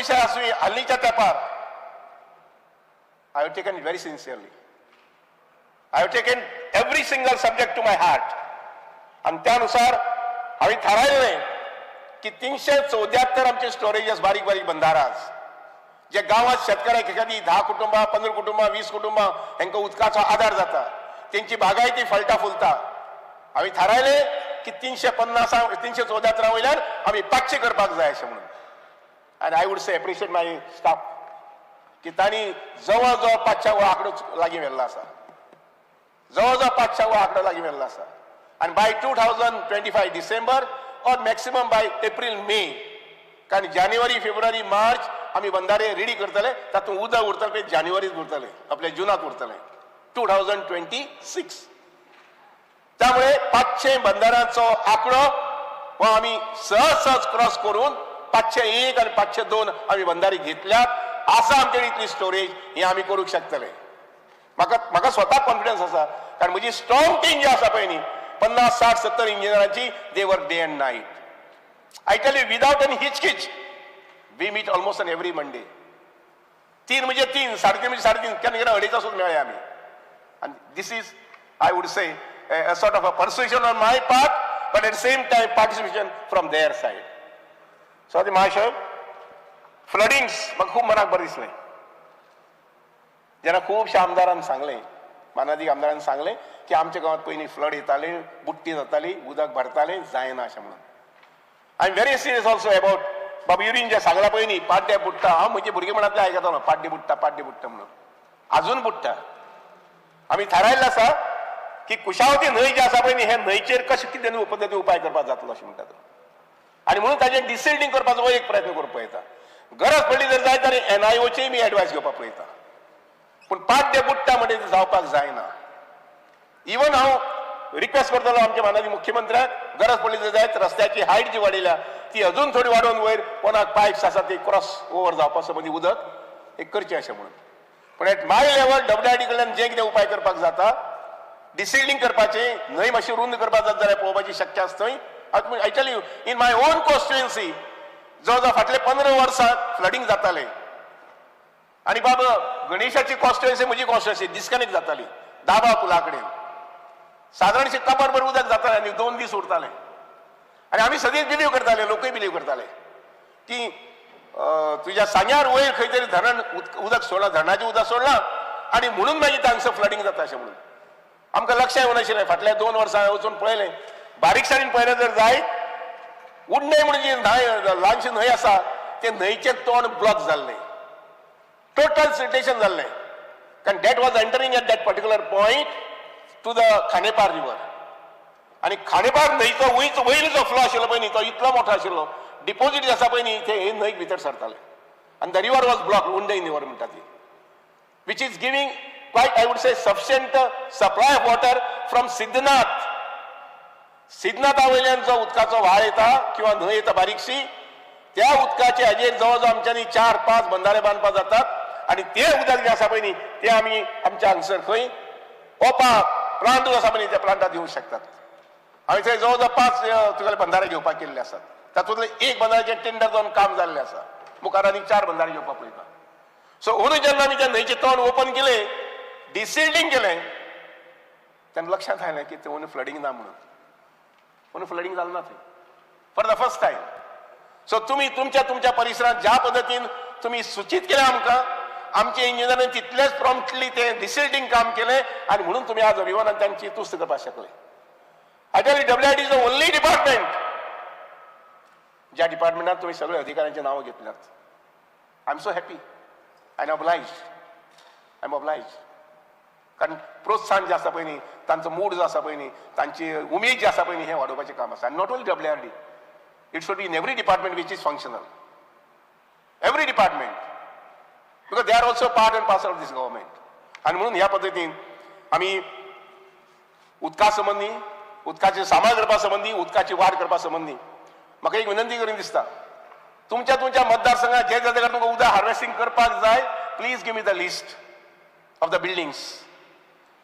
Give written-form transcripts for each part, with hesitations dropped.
विशय आसूं, हालींच्या तेंपार I have taken very sincerely. I have taken every single subject to my heart. आणि त्यानुसार हांवें थारायल्लें की 374 आमचे स्टोरेजेस, बारीक बारीक बंधाराज, जे गांवांत शेतकऱ्याक एखादी 10 कुटुंबां, 15 कुटुंबां, 20 कुटुंबां हांकां उदकाचो आदार जाता, तेंची बागायती फळटा फुलता. हांवें थारायलें की 350, 374 वयल्यान आमी 500 करपाक जाय अशें म्हणून. आनी I would say, appreciate my staff की तांणी जवळ जवळ 500 हो आंकडो लागीं व्हेल्लो आसा. जवळ जवळ 500 हो आंकडो लागीं व्हेल्लो आसा. आनी by 2025 December or maximum by April, May, कारण जानेवारी, फेब्रुवारी, मार्च आमी बंधारे रेडी करतले. तातूंत उदक उरतलें ते जानेवारीत उरतलें, आपल्या जुनात उरतलें 2026. त्यामुळे 500 बंधाऱ्यांचो आंकडो हो आमी सहज सहज क्रॉस करून 501 आणि 502 आमी बंधारे घेतल्यात. आसा आमचे इतली स्टोरेज, ही आमी करूंक शकतले. म्हाका म्हाका स्वताक कॉन्फिडन्स आसा, कारण म्हजी स्ट्रॉंग टीम जी आसा पळय न्ही, 50, 60, 70 इंजिनियरांची, they work day and night. I tell you, without any हिचकिच, we meet almost on every Monday. 3 म्हणजे 3, 3:30 म्हणजे 3:30, केन्ना केन्ना अडेचा सुद्दां मेळ्ळे आमी. आनी this is, I would say, a sort of a persuasion on my part, but at same time participation from their side. So ते महाशय, फ्लडिंग्स म्हाका खूब मनाक बरें दिसलें जेन्ना खुबश्या आमदारान सांगलें, मानादीक आमदारान सांगलें की आमच्या गांवांत पयलीं फ्लड येताले, बुडटी जाताली, उदक भरतालें, जायना अशें म्हणून. I am very serious also about बाबा युरीन जे सांगला पळय न्ही, पाड्डे बुडटा. हांव म्हजे भुरगेपणांतलें आयकतालो, पाड्डे बुडटा, पाड्डे बुडटा म्हणून. अजून बुडटा. आमी थारायल्लें आसा की कुशावती न्हंय जी आसा पळय न्ही, हे न्हंयचेर कशें कितें पद्दती उपाय करपाक जातलो अशें म्हणटा तो. आनी म्हणून ताजेर डिसिल्टींग करपाचो हो एक प्रयत्न करूंक पळयता. गरज पडली जर जाय जाल्यार एनआयओचेय मी एडवायस घेवपाक पळयता. पूण पाड्डे बुडटा म्हणजे ते जावपाक जायना. इवन हांव रिक्वेस्ट करतलो आमच्या मानादी मुख्यमंत्र्याक, गरज पडली जर जायत, रस्त्याची हायट जी वाडयल्या ती अजून थोडी वाडोवन वयर कोणाक पायप्स आसा ती क्रॉस ओवर जावपा संबंदी उदक एक करचें अशें म्हणून. पूण एट my level WRD कडल्यान जे कितें उपाय करपाक जाता, डिसिल्टींग करपाचें, न्हंय मातशी रुंद करपाक जात जाल्यार पळोवपाची शक्य आसा थंय. I tell you, in my own constituency जवळ जवळ फाटले 15 वर्सां फ्लडींग जातालें आनी बाबा गणेशाची कॉन्स्टिट्युएन्सी, म्हजी कॉन्स्टिट्युएन्सी डिस्कनेक्ट जाताली. दाबा पुला कडेन सादारणशे कबरभर उदक जातालें आनी 2 दीस उरतालें. आनी आमी सदींच बिलीव करताले, लोकूय बिलीव करताले की तुज्या सांग्यार वयर खंय तरी धरण उदक सोडलां, धरणाचें उदक सोडलां आनी म्हणून मागीर तांगसर फ्लडींग जाता अशें म्हणून. आमकां लक्षात येवनाशिल्लें. फाटल्या 2 वर्सां वचून पळयलें, बारीकसाणीन पळयलें जर जायत, उडणे म्हणून जी न्हंय, ल्हानशी न्हंय आसा, ते न्हंयचें तोंड ब्लॉक जाल्लें, टोटल सिल्टेशन जाल्लें, कारण that was entering at that particular point to the Khandepar river. आनी खांडेपार न्हंयचो वयचो वयलो जो फ्लो आशिल्लो पळय न्ही, तो इतलो मोठो आशिल्लो, डिपोजीट जे आसा पळय न्ही, ते हे न्हंयक भितर सरताले आनी the river was block. उंडय river म्हणटा ती, which is giving quite, I would say, sufficient supply of water from Siddhnath. सिद्धनाथा वयल्यान जो उदकाचो व्हाळ येता किंवा न्हंय येता बारीकशी, त्या उदकाचे हाजेर जवळ जवळ आमच्यांनी चार पांच बंधारे बांदपाक जातात. आनी ते उदक जें आसा पळय न्ही, ते आमी आमच्या हांगसर खंय ओपा प्लांट आसा पळय न्ही, त्या प्लांटात दिवंक शकतात. हांवें थंय जवळ जवळ पांच तुगेले बंधारे घेवपाक केल्ले आसात. तातूंतले एक बंधाऱ्याचें टेंडर जावन काम जाल्लें आसा. मुखार आनी चार बंधारे घेवपाक पळयता. सो अंदू जेन्ना आमी त्या न्हंयचें तोंड ओपन केलें, डिसिल्टींग केलें, तेन्ना लक्षांत आयलें की ते अंदू फ्लडींग ना म्हणून. अंदू फ्लडींग जालें ना थंय for the first time. So तुमी तुमच्या तुमच्या परिसरात ज्या पद्दतीन तुमी सुचीत केलें आमकां, आमचे इंजिनियरांनी तितलेच प्रॉम्प्टली ते डिसिल्टींग काम केलें आनी म्हणून तुमी आज अभिमानान तांची तुस्त करपाक शकले. I tell, WRD is the only department ज्या डिपार्टमेंटात तुमी सगळे अधिकाऱ्यांची नांवां घेतल्यात. I am so happy I am obliged, I am obliged, कारण प्रोत्साहन जे आसा पळय न्ही, तांचो मूड जो आसा पळय न्ही, तांची उमेद जी आसा पळय न्ही, हें वाडोवपाचें काम आसा. आनी not only WRD, it should be in every department which is functional, every department, because they are also part and parcel of this government. आनी म्हणून ह्या पद्दतीन आमी उदका संबंदी, उदकाचे सांबाळ करपा संबंदी, उदकाची वाड करपा संबंदी म्हाका एक विनंती करून दिसता. तुमच्या तुमच्या मतदारसंघात जे जे जाग्यार तुमकां उदक हार्वेस्टिंग करपाक जाय, please give me the list of the buildings,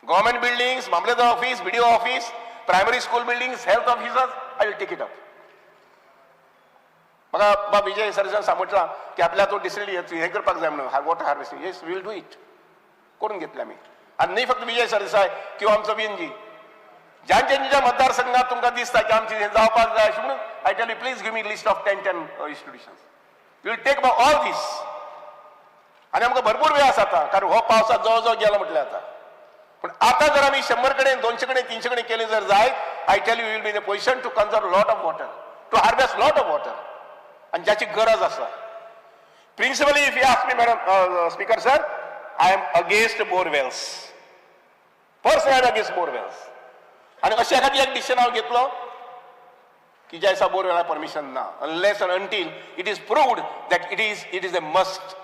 government buildings, mamlatdar office, BDO office, primary school buildings, health officers. I will take it up. म्हाका बाब विजय सरदेसायान सांगला की आपल्या तो डिस्ट्रिक्ट हें करपाक जाय म्हणून water harvesting. Yes, will do it, करून घेतले आमी. आनी न्ही फक्त विजय सरदेसाय किंवा आमचो विनजी, ज्यांच्या ज्यांच्या मतदारसंघात तुमकां दिसता की आमची हें जावपाक जाय अशें म्हणून I tell you please give me list of 10 institutions, will take about all these. आनी आमकां भरपूर वेळ आसा आतां, कारण हो पावसात जवळ जवळ गेलो म्हटल्यार आतां. पूण आतां जर आमी 100 कडेन 200 कडेन 300 कडेन केलें जर जायत, I tell you will be in a position to conserve lot of water, to harvest lot of water, आनी ज्याची गरज आसा. Principally if you ask me madam speaker sir, I am against borewells, personal I am against borewells. आनी अशे खातीर एक decision हांव घेतलो की ज्या दिसा बोरवेला परमिशन ना, unless and until it is proved that it is a must.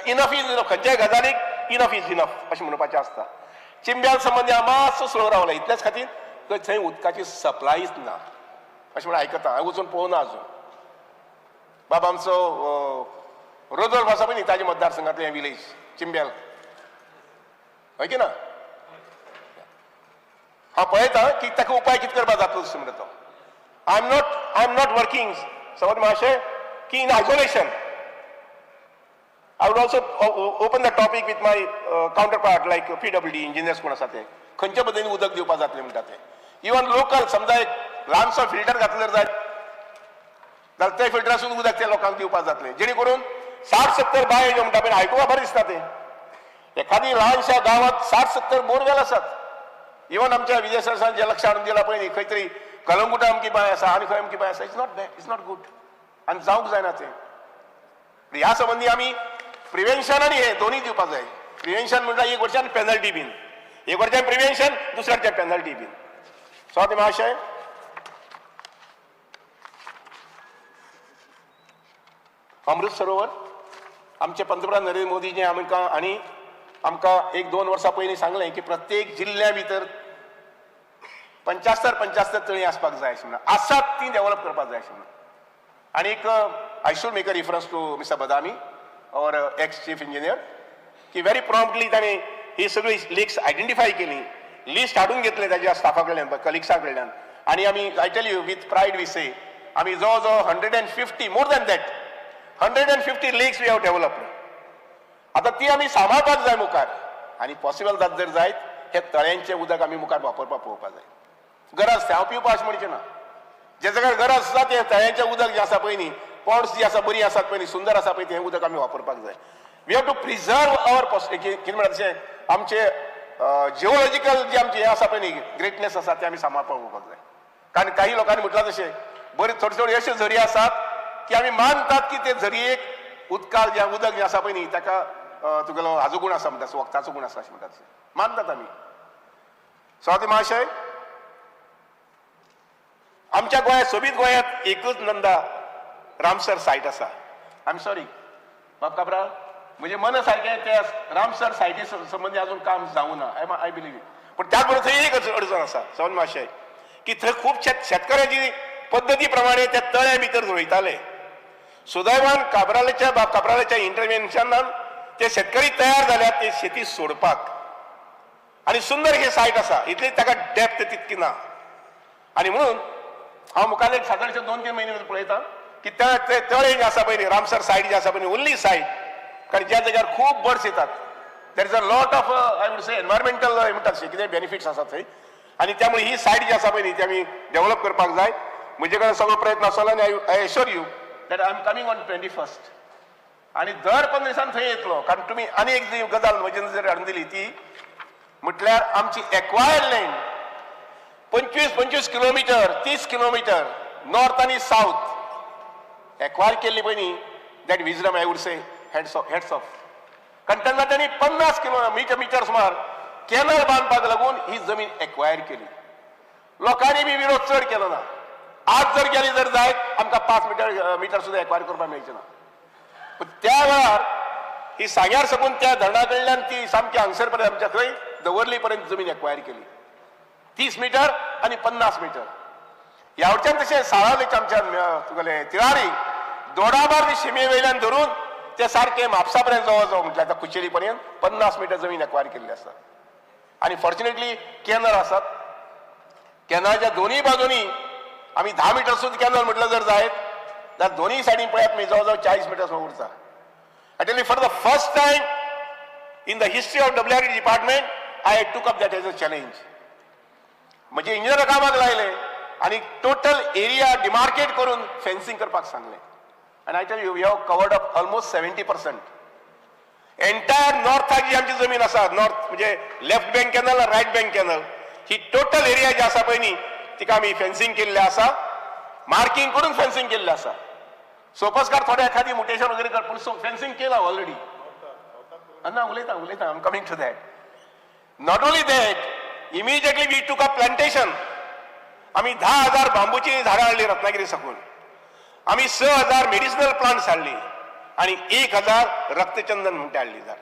Enough is enough, खंयच्याय गजालीक इनफ is enough अशें म्हणपाचें आसता. चिंब्याल संबंदी हांव मातसो स्लो रावला इतल्याच खातीर थंय उदकाची सप्लायच ना अशें म्हणून आयकता, हांवें वचून पळोवना अजून. बाबा आमचो रोदोल्फ आसा पळय न्ही, ताज्या मतदारसंघातलें हें विलेज चिंब्याल, हय की ना? हांव पळयता की ताका उपाय कितें करपाक जातलो अशें म्हणटा तो. I am not working समज मातशें की in isolation. I would also open the topic with my counterpart like PWD engineers कोण आसा ते, खंयच्या पद्दतीन उदक दिवपाक जातलें म्हणटा ते. इवन लोकल समजा एक ल्हानसो फिल्टर घातलो जर जायत जाल्यार ते फिल्टरासून उदक त्या लोकांक दिवपाक जातलें, जेणे करून 60-70 बांय ज्यो म्हणटा पळय आयकुपा बरें दिसता तें. एखादी ल्हानशा गांवांत 60-70 बोरवेल आसात. इवन आमच्या विजय सरसान जे लक्ष हाडून दिलां पळय न्ही, खंय तरी कलंगुटा अमकी बांय आसा आनी खंय अमकी बांय आसा, it's not bad, it's not good, आनी जावंक जायना तें. ह्या संबंदी आमी प्रिवेन्शन आनी हे दोन्ही दिवपाक जाय. प्रिवेन्शन म्हटल्यार एक वर्सान पेनल्टी बीन, एक वर्सान प्रिवेन्शन, दुसऱ्या वर्सान पेनल्टी बीन. सो महाशय, अमृत सरोवर आमचे पंतप्रधान नरेंद्र मोदीजी आमकां आनी आमकां 1-2 वर्सां पयलीं सांगलें की प्रत्येक जिल्ल्या भितर 75-75 तळीं आसपाक जाय अशें म्हणून, आसात ती डेव्हलप करपाक जाय अशें म्हणून. आनी एक I should make a reference to mister Badami Aur ex chief engineer की व्हेरी प्रॉम्प्टली ताणें ही सगळी लिक्स आयडेंटिफाय केली, लिस्ट हाडून घेतलें ताज्या स्टाफा कडल्यान, कलिग्सा कडल्यान. आनी आमी I tell you with pride we say आमी जवळ जवळ 150 more than that 150 lakes we have developed. आतां ती आमी सांबाळपाक जाय मुखार, आनी पॉसिबल जात जर जायत हे तळ्यांचें उदक आमी मुखार वापरपाक पळोवपाक जाय. गरज तें हांव पिवपाक अशें म्हणचें ना, जे जाग्यार गरज आसा तें तळ्यांचें उदक जें आसा पळय न्ही, पॉन्ड्स जी आसा बरी आसात पळय न्ही, सुंदर आसा पळय, तें उदक आमी वापरपाक जाय. We have to preserve our कितें म्हणटा तशें आमचे जिओलॉजिकल जे आमचें हें आसा पळय न्ही, ग्रेटनेस आसा तें आमी सांबाळपाक पळोवपाक जाय. कारण काही लोकांनी म्हटलां तशें बरी थोडी थोडी अश्यो झरी आसात की आमी मानतात की ते झरयेक उदकाक जें उदक जें आसा पळय न्ही ताका तुगेलो हाजो गूण आसा म्हणटा, वखदाचो गूण आसा अशें म्हणटात, मानतात आमी. सो महाशय, आमच्या गोंयांत सोबीत गोंयांत एकूच नंदा रामसर सायट आसा. I am sorry बाब काब्राल, म्हणजे मन सारकें ते रामसर सायटी संबंदी अजून काम जावं ना, I believe it. पूण त्याच बरोबर थंय एक अडचण आसा सवन महाशय की थंय खूब शेतकऱ्याची पद्दती प्रमाणे त्या तळ्या भितर रोयताले. सुदैवान काब्रालाच्या बाब काब्रालाच्या इंटरव्हेन्शनान ते शेतकरी तयार जाल्यात ते शेती सोडपाक, आनी सुंदर ही सायट आसा, इतली ताका डेप्थ तितकी ना. आनी म्हणून हांव मुखार एक सादारणशे 2-3 म्हयने पळयता की ते तळे जे आसा पळय रामसर सायट जी आसा पळय ओन्ली सायट, कारण ज्या जाग्यार खूब बर्ड्स येतात, there is a lot of I would say environmental म्हणटात कितें बेनिफिट्स आसात थंय, आनी त्यामुळे ही सायट जी आसा पळय न्ही ती आमी डेव्हलप करपाक जाय. म्हजे कडेन सगळो प्रयत्न आसतलो आनी I assure you that I am coming on 21st, आनी दर 15 दिसान थंय येतलो. कारण तुमी आनी एक जी गजाल म्हजे नजरेर हाडून दिली ती म्हटल्यार आमची acquired land 25-25 kilometre 30 kilometre north आनी सावथ एक्वायर केल्ली पळय न्ही, that wisdom I would say heads off. कारण तेन्ना तांणी 50 किलोमिटर सुमार कॅनल बांदपाक लागून ही जमीन एक्वायर केली. लोकांनी बी विरोध चड केलो ना. आज जर गेली जर जायत आमकां 5 मिटर सुद्दां एक्वायर करपाक मेळचें ना. पूण त्या वेळार ही सांग्यार साकून त्या धरणा कडल्यान ती सामकी हांगसर पर्यंत आमच्या खंय दवर्ली पर्यंत जमीन एक्वायर केली, 30 मिटर आनी 50 मिटर. ह्या वटच्यान तशें साळावलेच्या आमच्या तुगेले तिळारी दोडामार्ग शिमे वयल्यान धरून ते सारके म्हापसा पर्यंत जवळ जवळ म्हटल्यार आतां कुचेरी पर्यंत 50 मिटर जमीन एक्वायर केल्ली आसा. आनी फॉर्च्युनेटली कॅनल आसात, कॅनलाच्या दोनूय बाजूनी आमी 10 मिटर सुद्दां कॅनल म्हटलं जर जायत जाल्यार दोनूय सायडीन पळयात तुमी जवळ जवळ 40 मिटर्स उरता. I tell you, for the first time in the history of WRD department I took up that as a challenge. म्हणजे इंजिनियर कामाक लायले आनी टोटल एरिया डिमार्केट करून फेन्सिंग करपाक सांगलें. आनी I tell you, we have covered up almost 70%. Entire नॉर्थाक जी आमची जमीन आसा, नॉर्थ म्हणजे left bank canal, right bank canal, ही टोटल एरिया जी आसा पळय न्ही तिका आमी फेन्सिंग केल्लें आसा, मार्किंग करून फेन्सिंग केल्लें आसा. सोपस्कार थोडे एखादी मुटेशन वगैरे कर, पूण फेन्सिंग केला ऑलरेडी. ना उलयता उलयता, I am coming to that. Not only that, immediately we took a plantation. आमी 10,000 बांबूची झाडां हाडली रत्नागिरी साकून, आमी 6,000 मेडिसिनल प्लांट्स हाडली आनी 1,000 रक्तचंदन म्हणटा हाडली झाड.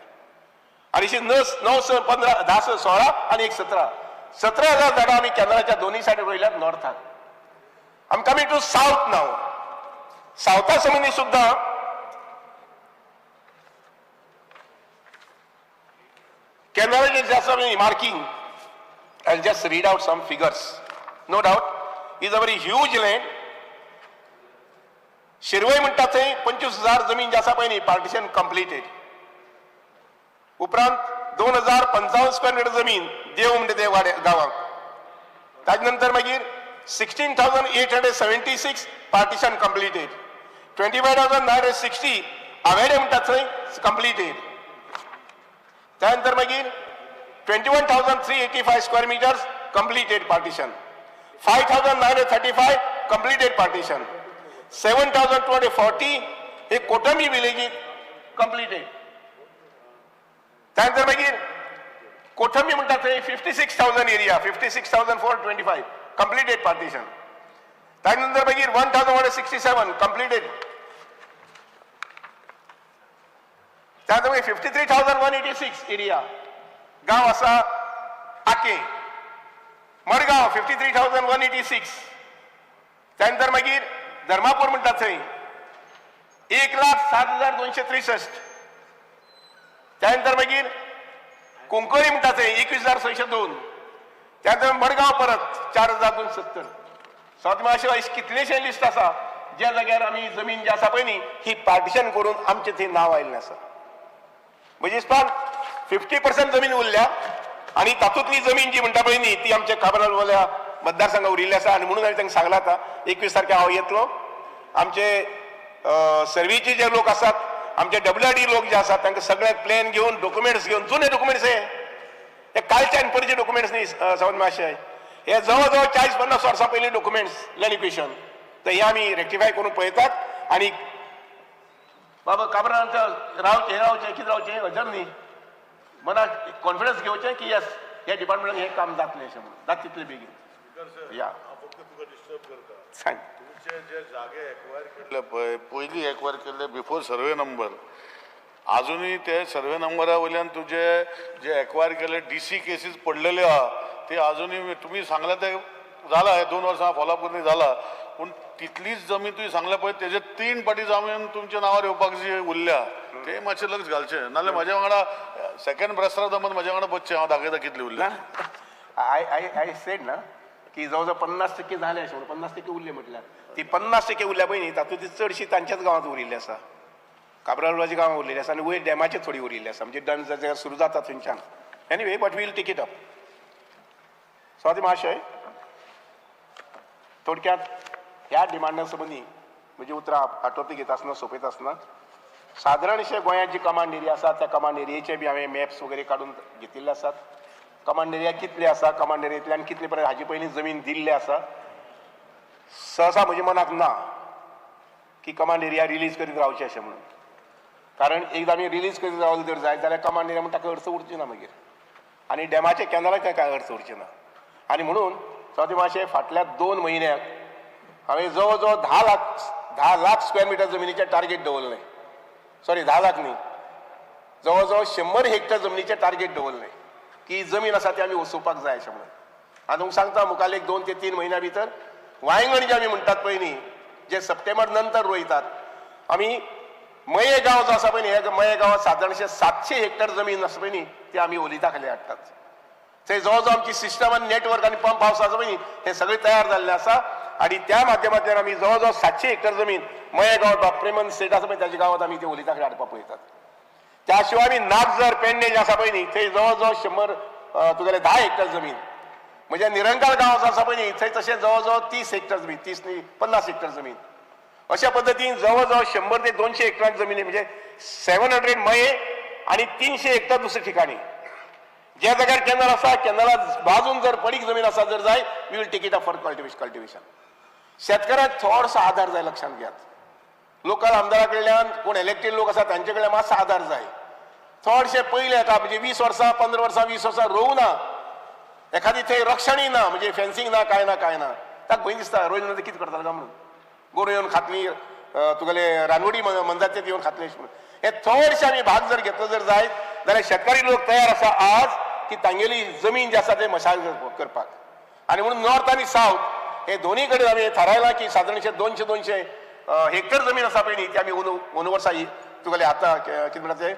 आनी अशी 9, 6, 15, 10, 16 आनी 1 17, 17,000 झाडां आमी कॅनलाच्या दोनूय सायडीन रोयल्यात नॉर्थाक. आम कमिंग टू सावथ नाव. सावथा संबंदी सुद्दां कॅनलाचे जे आसा marking, I just read out some figures. No doubt is a very huge land. Shirvoi म्हणटा थंय 25,000 जमीन जी आसा पळय न्ही पार्टिशन कंप्लिटेड. उपरांत 2,055 स्क्वेअर मिटर जमीन देव म्हणटा ते वाडे गांवाक. ताजे नंतर मागीर 16,876 पार्टिशन कंप्लिटेड. 25,960 आवेडे म्हणटा थंय कंप्लिटेड. त्यानंतर मागीर 21,385 square meters completed partition, 5,935 completed partition, 7,240 हे कोटंबी विलेजीत कंप्लिटेड. त्यानंतर मागीर कोटंबी म्हणटा थंय 56,000 एरिया, 56,425 कंप्लिटेड पार्टिशन. त्यानंतर मागीर 1,167 कंप्लिटेड. त्यानंतर मागीर 53,186 एरिया गांव आसा आके मडगांव 53,186. त्यानंतर मागीर धर्मापूर म्हणटा थंय 1,07,263. त्यानंतर मागीर कुंकळी म्हणटा थंय 21,602. त्यानंतर मडगांव परत 4,270. सो अशें कितलेशे लिस्ट आसा ज्या जाग्यार आमी जमीन जी आसा पळय न्ही ही पार्टिशन करून आमचें थंय नांव आयिल्लें आसा. म्हणजे 50% जमीन उरल्या आनी तातूंतली जमीन जी म्हणटा पळय न्ही ती आमच्या काब्रालवाल्या मतदारसंघात उरिल्ली आसा. आनी म्हणून हांवें तांकां सांगलां आतां 21 तारखे हांव येतलो. आमचे सर्वीचे जे लोक आसात, आमचे WRD लोक जे आसात तांकां सगळे प्लॅन घेवन डॉक्युमेंट्स घेवन, जुने डॉक्युमेंट्स हे कालचे आनी पयलींचे डॉक्युमेंट्स न्ही सावंत माशे, हे जवळ जवळ 40-50 वर्सां पयलीं डॉक्युमेंट्स लँड इक्वेशन. तर हे आमी रेक्टिफाय करून पळयतात. आनी बाबा काब्रालांत रावचें रावचें कितें रावचें हजर न्ही, मनाक कॉन्फिडन्स घेवचें की येस ह्या डिपार्टमेंटान हें काम जातलें अशें म्हणून, जाता तितलें बेगीन. या सांग. तुमचे जे जागे एक्वायर केल्ले पळय, पयलीं एक्वायर केल्ले बिफोर सर्वे नंबर, आजुनूय ते सर्वे नंबरा वयल्यान तुजे जे एक्वायर केल्ले DC cases पडलेले आहा ते आजुनूय तुमी सांगला ते जाला, हे 2 वर्सां फॉलोअप करून जाला, पूण तितलीच जमीन तुवें सांगल्या पळय तेजे 3 पाटी जमीन तुमच्या नांवार येवपाक जी उरल्या ते मातशें लक्ष घालचें, नाजाल्यार म्हज्या वांगडा सेकंड ब्रेस्तार दमन म्हज्या वांगडा बसचें, हांव दाखयता कितली उरल्या. I I I said ना की जवळ जवळ 50% जाले अशें म्हणून, 50% उरले म्हटल्यार ती 50% उरल्या पळय न्ही तातूंत ती चडशी तांच्याच गांवांत उरिल्ली आसा, काब्रालवाच्या गांवांत उरिल्ली आसा आनी वयर डॅमाचेर थोडी उरिल्ली आसा, म्हणजे डॅम जाग्यार सुरू जाता थंयच्यान. Anyway, but we'll take it up. Swati महाशय, थोडक्यात ह्या डिमांडा संबंदी म्हणजे उतरां आटोपी घेता आसतना सोंपयता आसतना सादारणशे गोंयांत जी कमांड एरिया आसा त्या कमांड एरियेचे बी हांवें मॅप्स वगैरे काडून घेतिल्ले आसात. कमांड एरिया कितले आसा, कमांड एरियेंतल्यान कितले पर्यंत हाजे पयलीं जमीन दिल्ली आसा, सहसा म्हज्या मनाक ना की कमांड एरिया रिलीज करीत रावचें अशें म्हणून, कारण एकदां आमी रिलीज करीत रावले जर जायत जाल्यार कमांड एरिया म्हण ताका अर्थ उरची ना मागीर, आनी डॅमाचे कॅनलाक कांय अर्थ उरचे ना. आनी म्हणून स्वाती मातशें फाटल्या 2 म्हयन्याक हांवें जवळ जवळ 10 लाख स्क्वेअर मिटर जमिनीचें टार्गेट दवरलें, सॉरी 10 लाख न्ही, जवळ जवळ 100 हेक्टर जमनीचें टार्गेट दवरलें की जमीन आसा ती आमी वसोवपाक जाय अशें म्हणून. आनी तुमकां सांगता मुखार एक 2 ते 3 म्हयन्या भितर वायंगण जे आमी म्हणटात पळय न्ही, जे सप्टेंबर नंतर रोयतात, आमी मये गांव जो आसा पळय न्ही, मये गांवांत सादारणशे 700 हेक्टर जमीन आसा पळय न्ही ती आमी ओलिता खाली हाडटात. थंय जवळ जवळ आमची सिस्टम आनी नेटवर्क आनी पंप हावस आसा पळय न्ही हे सगळें तयार जाल्लें आसा. आणि त्या माध्यमांतल्यान आमी जवळ जवळ 700 हेक्टर जमीन मये गांवात बाब प्रेमन सेट आसा पळय ताच्या गांवात आमी ते ओलिता कडेन हाडपाक पळयतात. त्या शिवाय आमी नागझर पेडणे जे आसा पळय न्ही थंय जवळ जवळ 100 तुगेले 10 हेक्टर जमीन, म्हणजे निरंकाल गांव आसा पळय न्ही थंय तशें जवळ जवळ 30 हेक्टर जमीन, 30 न्ही 50 हेक्टर जमीन, अशा पद्दतीन जवळ जवळ 100 ते 200 हेक्टर जमीन, म्हणजे 700 मये आणि 300 हेक्टर दुसऱ्या ठिकाणी. ज्या जाग्यार कॅनल आसा कॅनला बाजून जर पडीक जमीन आसा जर जाय we will take it up for cultivation. शेतकऱ्यांक थोडोसो आदार जाय, लक्षांत घेयात. लोकल आमदारा कडल्यान कोण इलेक्टेड लोक आसा तांचे कडल्यान मातसो आदार जाय. थोडशे पयले येता म्हणजे 20 वर्सां 15 वर्सां 20 वर्सां रोवू ना, एखादी थंय रक्षणूय ना, म्हणजे फेन्सिंग ना, काय ना काय ना, ताका भंय दिसता रोयले नंतर कितें करतलो काय म्हणून, गोरवां येवन खातली, तुगेले रानवडी मनजात येवन खातले म्हणून. हे थोडशे आमी भाग जर घेतलो जर जायत जाल्यार शेतकारी लोक तयार आसा आज की तांगेली जमीन जी आसा ते मशागत करपाक. आनी म्हणून नॉर्थ आनी सावथ हे दोन्ही कडेन आमी थारायलां की सादारणशे 200-200 हेक्टर जमीन आसा पळय न्ही ती आमी अंदू वर्सा तुगेले आतां कितें म्हणटा ते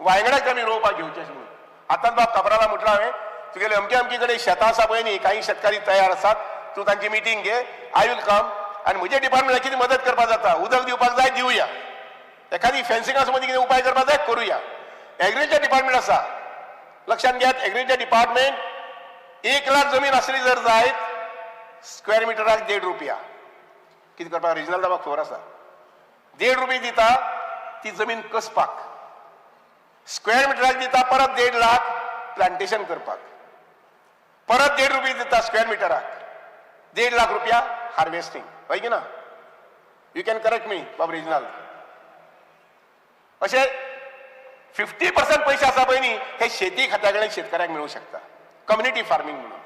वायंगणाक आमी रोवपाक घेवचें अशें म्हणून. आतांच बाब काबराला म्हटलां हांवें तुगेले अमके अमके कडेन शेतां आसा पळय न्ही, काही शेतकारी तयार आसात, तूं तांची मिटींग घे, I will come. आनी म्हज्या डिपार्टमेंटाक कितें मदत करपाक जाता, उदक दिवपाक जाय दिवया, एखादी फेन्सिंगा मदीं कितें उपाय करपाक जाय करुया. एग्रीकल्चर डिपार्टमेंट आसा, लक्षांत घेयात, एग्रीकल्चर डिपार्टमेंट 1 लाख जमीन आसली जर जायत स्क्वेअर मिटराक 1.5 रुपया, कितें करपाक रिजनल दाबाक खबर आसा, 1.5 रुपये दिता ती जमीन कसपाक, स्क्वेअर मिटराक दिता परत 1.5 लाख प्लांटेशन करपाक, परत 1.5 रुपये दिता स्क्वेअर मिटराक, 1.5 लाख रुपया हार्वेस्टिंग. हय की ना? You can correct me बाब रिजनल. अशें 50% पयशे आसा पळय न्ही हे शेती खात्या कडेन शेतकऱ्यांक मेळूंक शकता, कम्युनिटी फार्मींग म्हणून.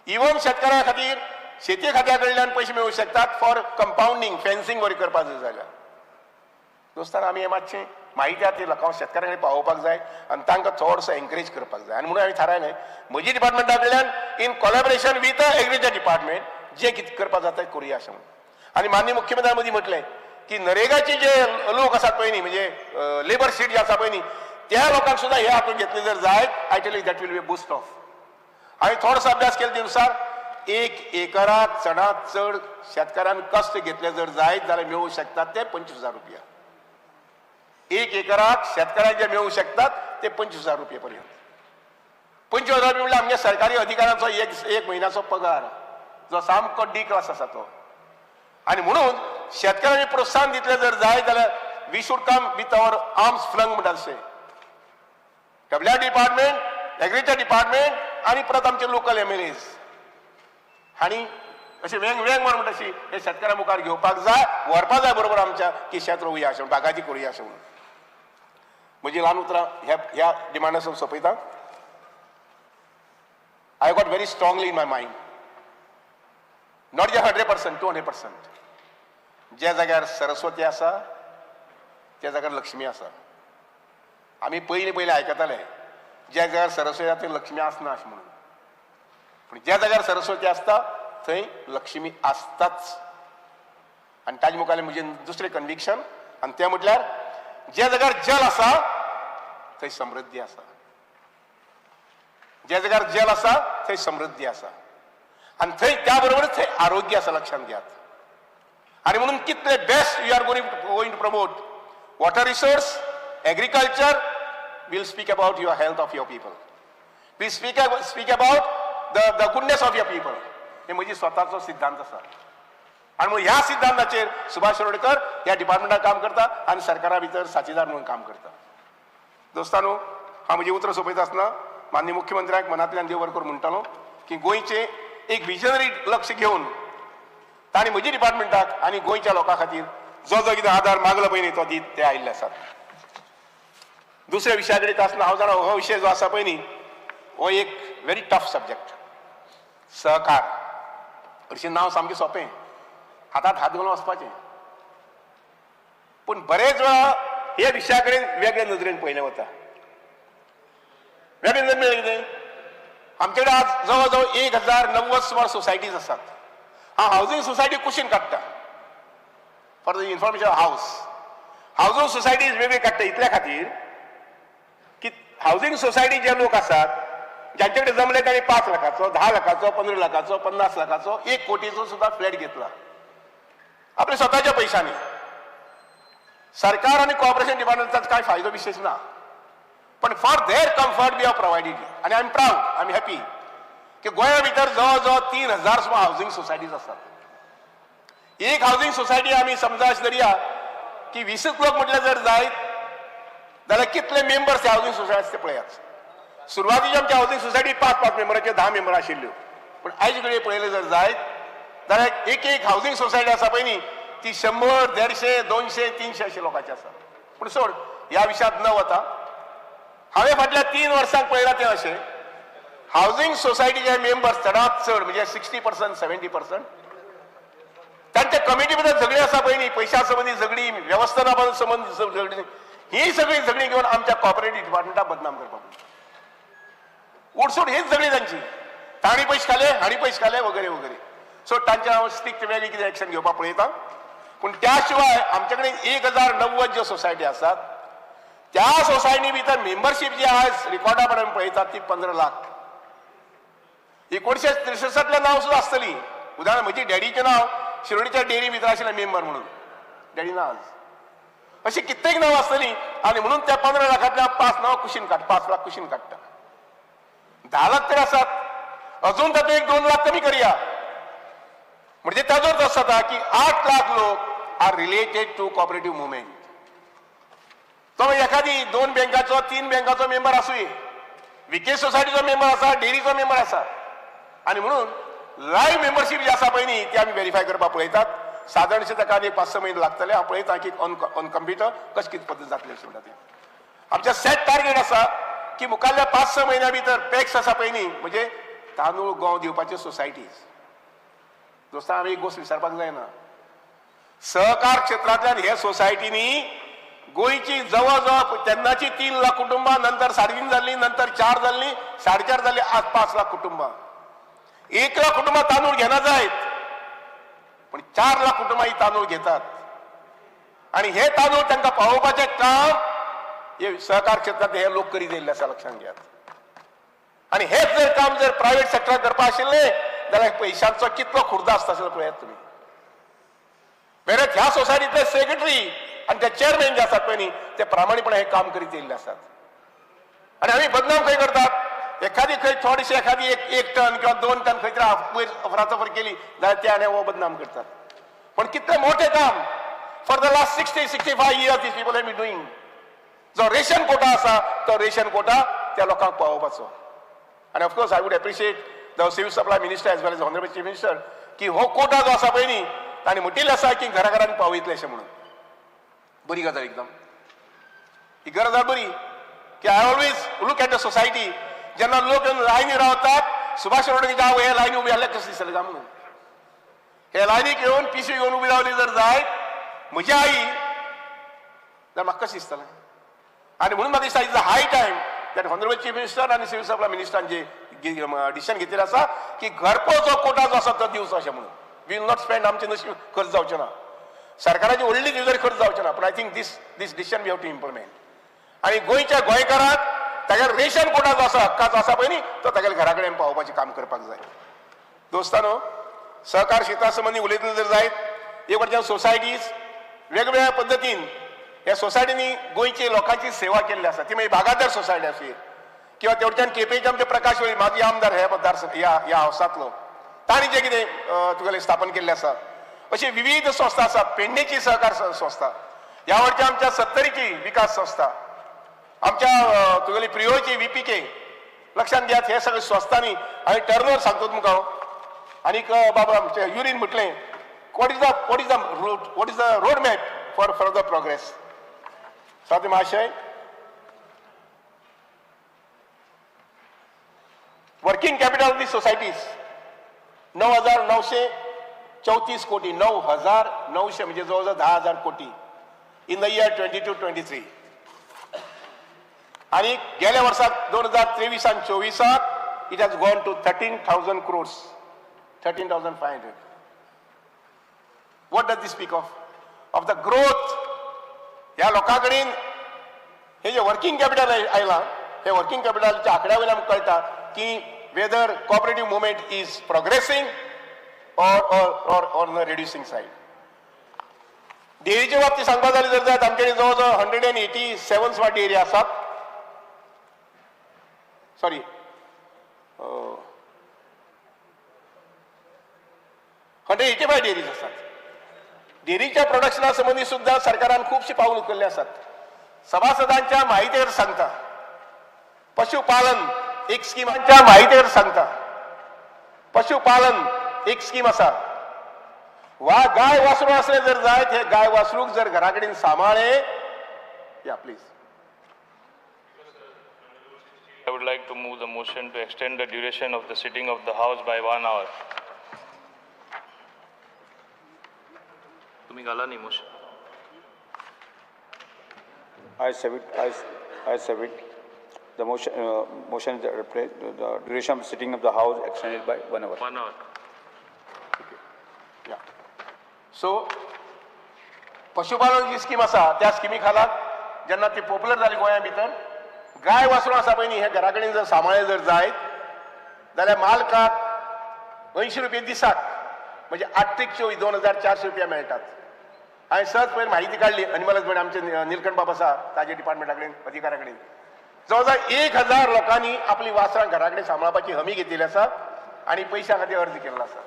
इवन शेतकऱ्यां खातीर शेती खात्या कडल्यान पयशे मेळूंक शकतात फॉर कंपावंडींग, फेन्सिंग बरी करपाक जाय जाल्यार. दोस्तान आमी हें मातशें म्हायती आहा ती लोकांक शेतकऱ्यां कडेन पावोवपाक जाय आनी तांकां चडसो एनकरेज करपाक जाय. आनी म्हणून हांवें थारायलें म्हजी डिपार्टमेंटा कडल्यान in collaboration with agriculture department जे कितें करपाक जाता तें करुया अशें म्हणून. आनी माननीय मुख्यमंत्र्यां मदीं म्हटलें की नरेगाचे जे लोक आसात पळय न्ही, म्हणजे लेबर शीट जे आसा पळय न्ही, त्या लोकांक सुद्दां हे हातून घेतले जर जायत I tell you that will be boost of. हांवें थोडोसो अभ्यास केलो तेनुसार 1 एकराक चडांत चड शेतकारान कश्ट घेतले जर जायत जाल्यार मेळूंक शकतात ते 25,000 रुपया. 1 एकराक शेतकाराक जे मेळूंक शकतात ते 25,000 रुपये पर्यंत. 25,000 रुपये म्हणल्यार आमच्या सरकारी अधिकाऱ्यांचो एक म्हयन्याचो पगार जो सामको डी क्लास आसा तो. आनी म्हणून शेतकऱ्यांनी प्रोत्साहन दितले जर जाय जाल्यार we should come with our arms flung म्हणटा तशें डब्ल्यू डिपार्टमेंट, एग्रीकल्चर डिपार्टमेंट आनी परत आमचे लोकल MLAs हांणी अशें वेंग वेंग मारून म्हणटा अशी हे शेतकऱ्यां मुखार घेवपाक जाय, व्हरपाक जाय बरोबर आमच्या की शेत रोवया अशें, बागायती करुया अशें म्हणून. म्हजी ल्हान उतरां ह्या डिमांडा सोंपयता. I got very strongly in my mind, not जे 100%, 200%. ज्या जाग्यार सरस्वती आसा त्या जाग्यार लक्ष्मी आसा. आमी पयलीं पयलीं आयकताले ज्या जाग्यार सरस्वती आसा थंय लक्ष्मी आसना अशें म्हणून, पूण ज्या जाग्यार सरस्वती आसता थंय लक्ष्मी आसताच. आनी ताजे मुखार म्हजें दुसरें कन्विक्शन, आनी तें म्हटल्यार ज्या जाग्यार जल आसा थंय समृद्धी आसा, ज्या जाग्यार जल आसा थंय समृद्धी आसा, आनी थंय त्या बरोबरच थंय आरोग्य आसा, लक्षांत घेयात. आनी म्हणून कितले best you are going to promote water resource, agriculture, will speak about your health of your people, we speak about the goodness of your people. हे म्हजी स्वताचो सिद्धांत आसा. आनी म्हणून ह्या सिद्धांताचेर सुभाष शिरोडकर ह्या डिपार्टमेंटात काम करता आनी सरकारा भितर साथीदार म्हणून काम करता. दोस्तानो, हांव म्हजी उतरां सोंपयता आसतना माननीय मुख्यमंत्र्यांक मनांतल्यान देव बरें करूं म्हणटालो की गोंयचें एक विजनरी लक्ष घेवन तांणी म्हजी डिपार्टमेंटाक आनी गोंयच्या लोकां खातीर जो जो कितें आदार मागलो पळय न्ही तो दीत ते आयिल्ले आसात. दुसऱ्या विशया कडेन आसतना हांव जाणा हो विशय जो आसा पळय न्ही हो एक व्हेरी टफ सब्जेक्ट, सहकार. हरशीं नांव सामकें सोंपें, हातांत हात घालून वचपाचें, पूण बरेच वेळा ह्या विशया कडेन वेगळे नदरेन पळयलें वता. वेगळे नदरेन म्हळ्यार कितें, आमचे कडेन आज जवळ जवळ 1090 सुमार सोसायटीज आसात. हांव हावजींग सोसायटी कुशीन काडटा for the information house. Housing societies वेगळी काडटा इतल्या खातीर की हावजींग सोसायटी जे लोक आसात ज्यांच्याकडे जमले त्यांनी 5 लाखाचो, 10 लाखाचो, 15 लाखाचो, 50 लाखाचो, 1 कोटीचो सुद्धा फ्लॅट घेतला आपल्या स्वतःच्या पैशाने. सरकार आणि कॉर्पोरेशन डिपार्टमेंटचा काय फायदो विशेष ना, पण for their comfort we have provided. आणि I am proud, I am happy की गोंया भितर जवळ जवळ 3000 सुमार हावसिंग सोसायटीज आसात. एक हावसिंग सोसायटी आमी समजा अशें धरया की 20 लोक म्हटल्यार जर जायत जाल्यार कितले मेंबर्स ह्या हावसिंग सोसायटी ते पळयात. सुरवातीची आमची हावसिंग सोसायटी 5-5 मेंबराचे, 10 मेंबर आशिल्ल्यो, पूण आयज कडेन पळयलें जर जायत जाल्यार एक एक हावसिंग सोसायटी आसा पळय न्ही ती 100, 150, 200, 300 अशे लोकांची आसा. पूण सोड, ह्या विशयांत न वता हांवें फाटल्या 3 वर्सांक पळयलां तें अशें, हावसिंग सोसायटीचे मेंबर्स चडांत चड म्हणजे 60%, 70% तांच्या कमिटी भितर झगडी आसा पळय न्ही, पयशा संबंदी झगडी, वेवस्थापना संबंदी झगडी, ही सगळी झगडी घेवन आमच्या कॉपरेटीव डिपार्टमेंटाक बदनाम करपाक. उडसूट हीच झगडी तांची, तांणी पयशे खाले, हांणी पयशे खाले वगैरे वगैरे. सो तांच्या हांव स्ट्रिक्ट वेगळी कितें एक्शन घेवपाक पळयता. पूण त्या शिवाय आमचे कडेन 1090 ज्यो सोसायटी आसात त्या सोसायटी भितर मेंबरशीप जी आयज रिकॉर्डा प्रमाणे पळयतात ती 15 लाख. 1963 नांव सुद्दां आसतली. उदाहरण म्हजी डॅडीचें नांव शिरोडीच्या डेअरी भितर आशिल्लें मेंबर म्हणून, डॅडी ना आज. अशी कित्येक नांव आसतली. आनी म्हणून त्या 15 लाखांतल्या 5 नांव कुशीन काड, 5 लाख कुशीन काडटा, 10 लाख तरी आसात, अजून तातूंत 1-2 लाख कमी करया. म्हणजे ताजो अर्थ असो जाता की 8 लाख लोक are related to cooperative movement. तो एखादी 2 बँकाचो, 3 बँकाचो मेंबर आसूये, विके सोसायटीचो मेंबर आसा, डेअरीचो मेंबर आसा. आनी म्हणून लायव्ह मेंबरशीप जी आसा पळय न्ही ती आमी व्हेरीफाय करपाक पळयतात. सादारणशे ताका आनी 5-6 म्हयने लागतले. हांव पळयता की ऑन कंप्युटर कशें कितें पद्दत जातली अशें म्हणटा तें. आमच्या सेट टार्गेट आसा की मुखारल्या 5-6 म्हयन्या भितर पॅक्स आसा पळय न्ही, म्हणजे तांदूळ गंव दिवपाच्यो सोसायटीज. दोस्ता, आमी एक गोश्ट विसरपाक जायना, सहकार क्षेत्रांतल्यान हे सोसायटींनी गोंयची जवळ जवळ तेन्नाची 3 लाख कुटुंबां, नंतर 3.5 जाल्ली, नंतर 4 जाल्ली, 4.5 जाल्ली, आज 5 लाख कुटुंबां. 1 लाख कुटुंबां तांदूळ घेना जायत, पण 4 लाख कुटुंबां ही तांदूळ घेतात. आणि हे तांदूळ तांकां पावोवपाचें काम हे सहकार क्षेत्रांत हे लोक करीत येयल्ले आसा, लक्षांत घेयात. आणि हेच जर काम जर प्रायव्हेट सेक्टरात करपा आशिल्लें जाल्यार पयशांचो कितलो खुर्दा आसता आसलो पळयात तुमी. वेरेत ह्या सोसायटींतले सेक्रेटरी आनी ते चेअरमॅन जे आसात पळय न्ही ते प्रामाणीपणे हे काम करीत येयल्ले आसात. आनी आमी बदनाम खंय करतात, एखादी खंय थोडीशी एखादी 1 टन किंवा 2 टन खंय तरी वयर अफरातफर केली जाल्यार ते आनी हो बदनाम करतात. पण कितलें मोठें काम for the last 60-65 years these people have been doing. जो रेशन कोटा आसा तो रेशन कोटा त्या लोकांक पावोवपाचो. आनी of course I would appreciate the civil supply minister as well as honourable chief minister की हो कोटा जो आसा पळय न्ही तांणी म्हटिल्लें आसा की घरा घरांनी पावयतले अशें म्हणून. बरी गजाल एकदम, ही गजाल बरी की I always look at the society. जेन्ना लोक लायनी रावतात, सुभाष रोडगेच्या हांव हे लायनी उबी आसल्यार कशें दिसतलें काय म्हणून, हे लायनीक येवन पिशवी घेवन उबी रावली जर जायत म्हजी आई जाल्यार म्हाका कशें दिसतलें. आनी म्हणून म्हाका दिसता is a high time that honourable chief minister आनी सिव्हिल सप्लाय मिनिस्टरान जे डिसिजन घेतिल्लें आसा की घरपोच जो कोटा जो आसा तो दिवचो अशें म्हणून. We will not spend, आमचे नशीब खर्च जावचें ना, सरकाराची व्हडली तिजोरी खर्च जावचें ना, पूण I think this this decision we have to implement. आनी गोंयच्या गोंयकाराक तागेलो रेशन कोटा जो आसा हक्काचो आसा पळय न्ही तो तागेल्या घरा कडेन पावोवपाचें काम करपाक जाय. दोस्तानो, सहकार क्षेत्रा संबंदी उलयतले जर जायत, एक वटच्यान सोसायटीज वेगवेगळ्या पद्दतीन ह्या सोसायटींनी गोंयची लोकांची सेवा केल्ली आसा, ती मागीर बागायतदार सोसायटी आसुये किंवा तेवटेच्यान केपेंचे आमचे प्रकाश वेळीप माजी आमदार ह्या मतदार ह्या ह्या हावसांतलो, तांणी जें कितें तुगेलें स्थापन केल्लें आसा. अशी विविध संस्था आसा, पेडणेची सहकार संस्था, ह्या वटच्या आमच्या सत्तरीची विकास संस्था, आमच्या तुगेली प्रियोची VPK, लक्षांत घेयात हे सगळे संस्थांनी. हांवें टर्नओवर सांगता तुमकां हांव. आनीक बाबा आमचे युरीन म्हटलें, what is the road, what is the road map for further progress. साथी महाशय, working capital of the societies 9,934 कोटी, 9,900 म्हणजे जवळजवळ 10,000 कोटी इन the year 22-23. आणि गेल्या वर्साक 2023 आनी 24 it has gone to 13,000 crores, 13,500. What does this speak of? Of the growth. ह्या लोकां कडेन हे जे वर्किंग कॅपिटल आयलां, हे वर्किंग कॅपिटलच्या आंकड्या वयल्यान आमकां कळटा की whether cooperative movement is progressing or on the reducing side. डेअरीच्या बाबतीत सांगपा जालें जर जायत आमचे कडेन जवळ जवळ 187 सुमार डेअरी आसात, सॉरी 185 डेअरीज आसात. डेअरीच्या प्रोडक्शना संबंदी सुद्दां सरकारान खुबशीं पावल उखल्ली आसात. सभासदांच्या माहितीर सांगता, पशुपालन एक स्किमाच्या माहितीर सांगता, पशुपालन एक स्कीम आसा. वा गाय वासरू असले जर जायत, हे गाय वासरूक जर घरा कडेन सांबाळ्ळे, या please. I would like to move the motion to extend the duration of the sitting of the House by 1 hour. तुम्ही घाला न्ही motion. I submit the motion. Motion is the duration of sitting of the House extended by 1 hour. 1 hour. Okay. Yeah. So, पशुपालन जी scheme आसा त्या स्किमी खाला जेन्ना ती पॉप्युलर जाली गोंया भितर, गाय वासरू आसा पळय न्ही, हे घरा कडेन जर सांबाळ्ळे जर जायत जाल्यार मालकाक 80 रुपये दिसाक, म्हणजे 8 त्रीक 24 2400 रुपया मेळटात. हांवें सहज पयर म्हायती काडली अनिमल हजबंड आमचे निलकंठ बाब आसा ताजे डिपार्टमेंटा कडेन, अधिकाऱ्या कडेन, जवळ जवळ 1000 लोकांनी आपली वासरां घरा कडेन सांबाळपाची हमी घेतिल्ली आसा आनी पयशां खातीर अर्ज केल्लो आसा.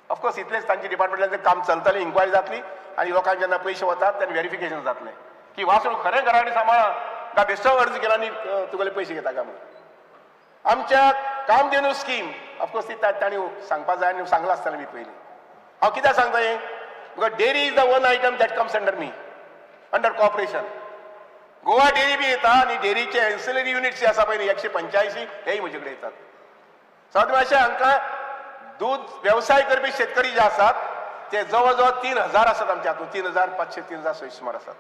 ऑफकोर्स इतलेंच तांच्या डिपार्टमेंटाचें काम चलतलें, इन्क्वायरी जातली आनी लोकांक जेन्ना पयशे वतात तेन्ना वेरिफिकेशन जातलें की वासरू खरें घरा कडेन सांबाळा काय बेश्टो अर्ज केला आनी तुगेले पयशे घेता काय म्हणून. आमच्या कामधेनू स्कीम ऑफकोर्स ती तांणी सांगपा जाय आनी सांगलां आसतलें मी पयलीं. हांव कित्याक सांगता हें, because dairy is the one item that comes under me, under corporation. Goa dairy बी येता आनी डेअरीचे एन्सिलरी युनिट्स जे आसा पळय न्ही 185 हेय म्हजे कडेन येतात. सो अशें हांकां दूद वेवसाय करपी शेतकरी जे आसात ते जवळ जवळ 3000 आसात आमच्या हातूंत, 3500 3600 सुमार आसात.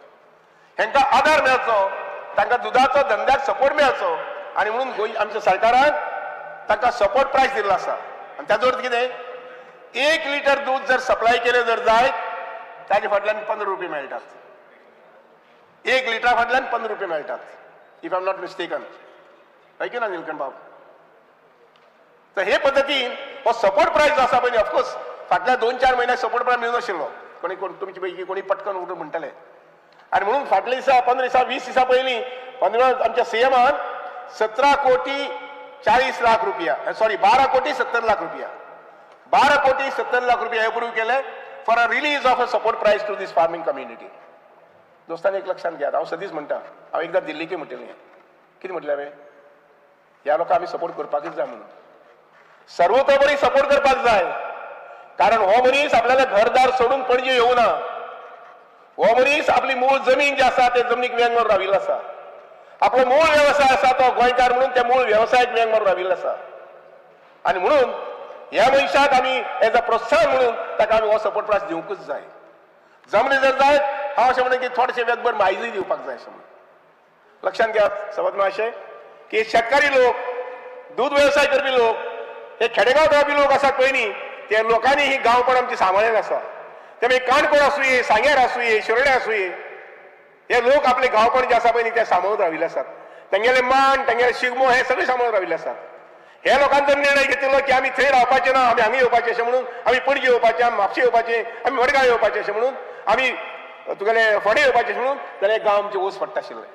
हेंकां आदार मेळचो, तांकां दुदाचो धंद्याक सपोर्ट मेळचो आनी म्हणून गोंय आमच्या सरकारान तांकां सपोर्ट प्रायस दिल्लो आसा. आनी ताजो अर्थ कितें, 1 लिटर दूद जर सप्लाय केलें जर जायत ताजे फाटल्यान 15 रुपये मेळटात, 1 लिटरा फाटल्यान 15 रुपये मेळटात, if I am not mistaken, हय की ना निलकंठ बाब. तर हे पद्दतीन हो सपोर्ट प्रायस जो आसा पळय, ऑफकोर्स फाटल्या 2-4 म्हयन्याक सपोर्ट प्रायस मेळनाशिल्लो, कोणी कोण तुमचे पैकी कोणी पटकन उठून म्हणटले. आनी म्हणून फाटल्या दिसा 15 दिसा 20 दिसा पयलीं 15 आमच्या सीएमान 17 कोटी 40 लाख रुपया, सॉरी 12 कोटी 70 लाख रुपया, 12 कोटी 70 लाख रुपया अप्रूव्ह केले for a release of a support price to this farming community. दोस्तांनी एक लक्षात घेयात, हांव सदींच म्हणटा, हांव एकदां दिल्लीकय म्हणटिल्लें, कितें म्हटलें हांवें, ह्या लोकांक आमी सपोर्ट करपाकच जाय म्हणून, सर्वतोपरी सपोर्ट करपाक जाय, कारण हो मनीस आपल्याला घरदार सोडून पणजे येवना, हो मनीस आपली मूळ जमीन जी आसा ते जमनीक वेंग मारून राविल्लो आसा, आपलो मूळ वेवसाय आसा तो गोंयकार म्हणून त्या मूळ वेवसायाक वेंग मारून राविल्लो आसा. आनी म्हणून ह्या मनशाक आमी एज अ प्रोत्साहन म्हणून ताका आमी हो सपोर्ट प्रायस दिवंकूच जाय. जमले जर जायत हांव अशें म्हणटा की थोडेशें वेगभर म्हायती दिवपाक जाय अशें म्हणून. लक्षांत घेयात समज अशें की शेतकारी लोक, दूद वेवसाय करपी लोक, हे खेडेगांव रावपी लोक आसात पळय न्ही, ते लोकांनी ही गांवपण आमची सांबाळ्ळें आसा. ते मागीर काणकोण आसुये, सांग्यार आसुये, शिरोडे आसुये, हे लोक आपले गांवपण जे आसा पळय न्ही ते सांबाळून राविल्ले आसात. तेंगेले मान, तेंगेले शिगमो हे सगळे सांबाळून राविल्ले आसात. हे लोकांनी जर निर्णय घेतिल्लो की आमी थंय रावपाचे ना, आमी हांगा येवपाचे अशें म्हणून, आमी पणजे येवपाचे, आमी म्हापशे येवपाचे, आमी मडगांव येवपाचे अशें म्हणून, आमी तुगेले फोंडे येवपाचे अशें म्हणून, जाल्यार गांव आमचे वस पडटा आशिल्ले.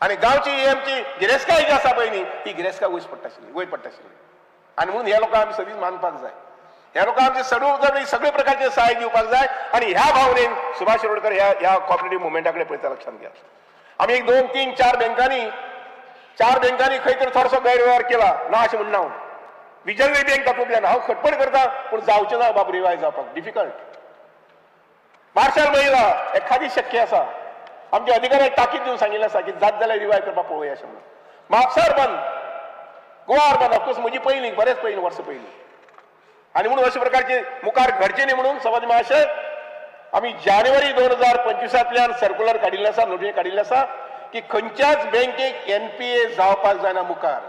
आनी गांवची ही आमची गिरेस्तकाय जी आसा पळय न्ही ती गिरेस्तकाय वयर पडटा आशिल्ली, वयर पडटा आशिल्ली. आनी म्हणून ह्या लोकांक आमी सदींच मानपाक जाय, ह्या लोकांक आमचे सगळे सगळे प्रकारचे सहाय्य दिवपाक जाय. आनी ह्या भावनेन सुभाष शिरोडकर ह्या ह्या कॉपरेटीव मुवमेंटा कडेन पळयता. लक्षांत घ्या, आमी 1 2 3 4 बँकांनी, 4 बँकांनी खंय तरी थोडोसो गैरवेव्हार केला ना अशें म्हणना हांव, विजनरी बँक तातूंतल्यान हांव खटपट करता, पूण जावचें ना बाब रिवायज जावपाक डिफिकल्ट. मार्शल महिला एखादी शक्य आसा, आमच्या अधिकाऱ्यांक ताकीद दिवन सांगिल्लें आसा की जात जाल्यार रिवायज करपाक पळोवया अशें म्हणून. Mapusa urban, Goa urban of course म्हजी पयलीं, बरेंच पयलीं, वर्सां पयलीं. आनी म्हणून अशे प्रकारचे मुखार घडचें न्ही म्हणून समाज महाशय आमी जानेवारी 2025 सर्कुलर काडिल्लें आसा, नोटीस काडिल्लें आसा की खंयच्याच बँकेक एनपीए जावपाक जायना मुखार.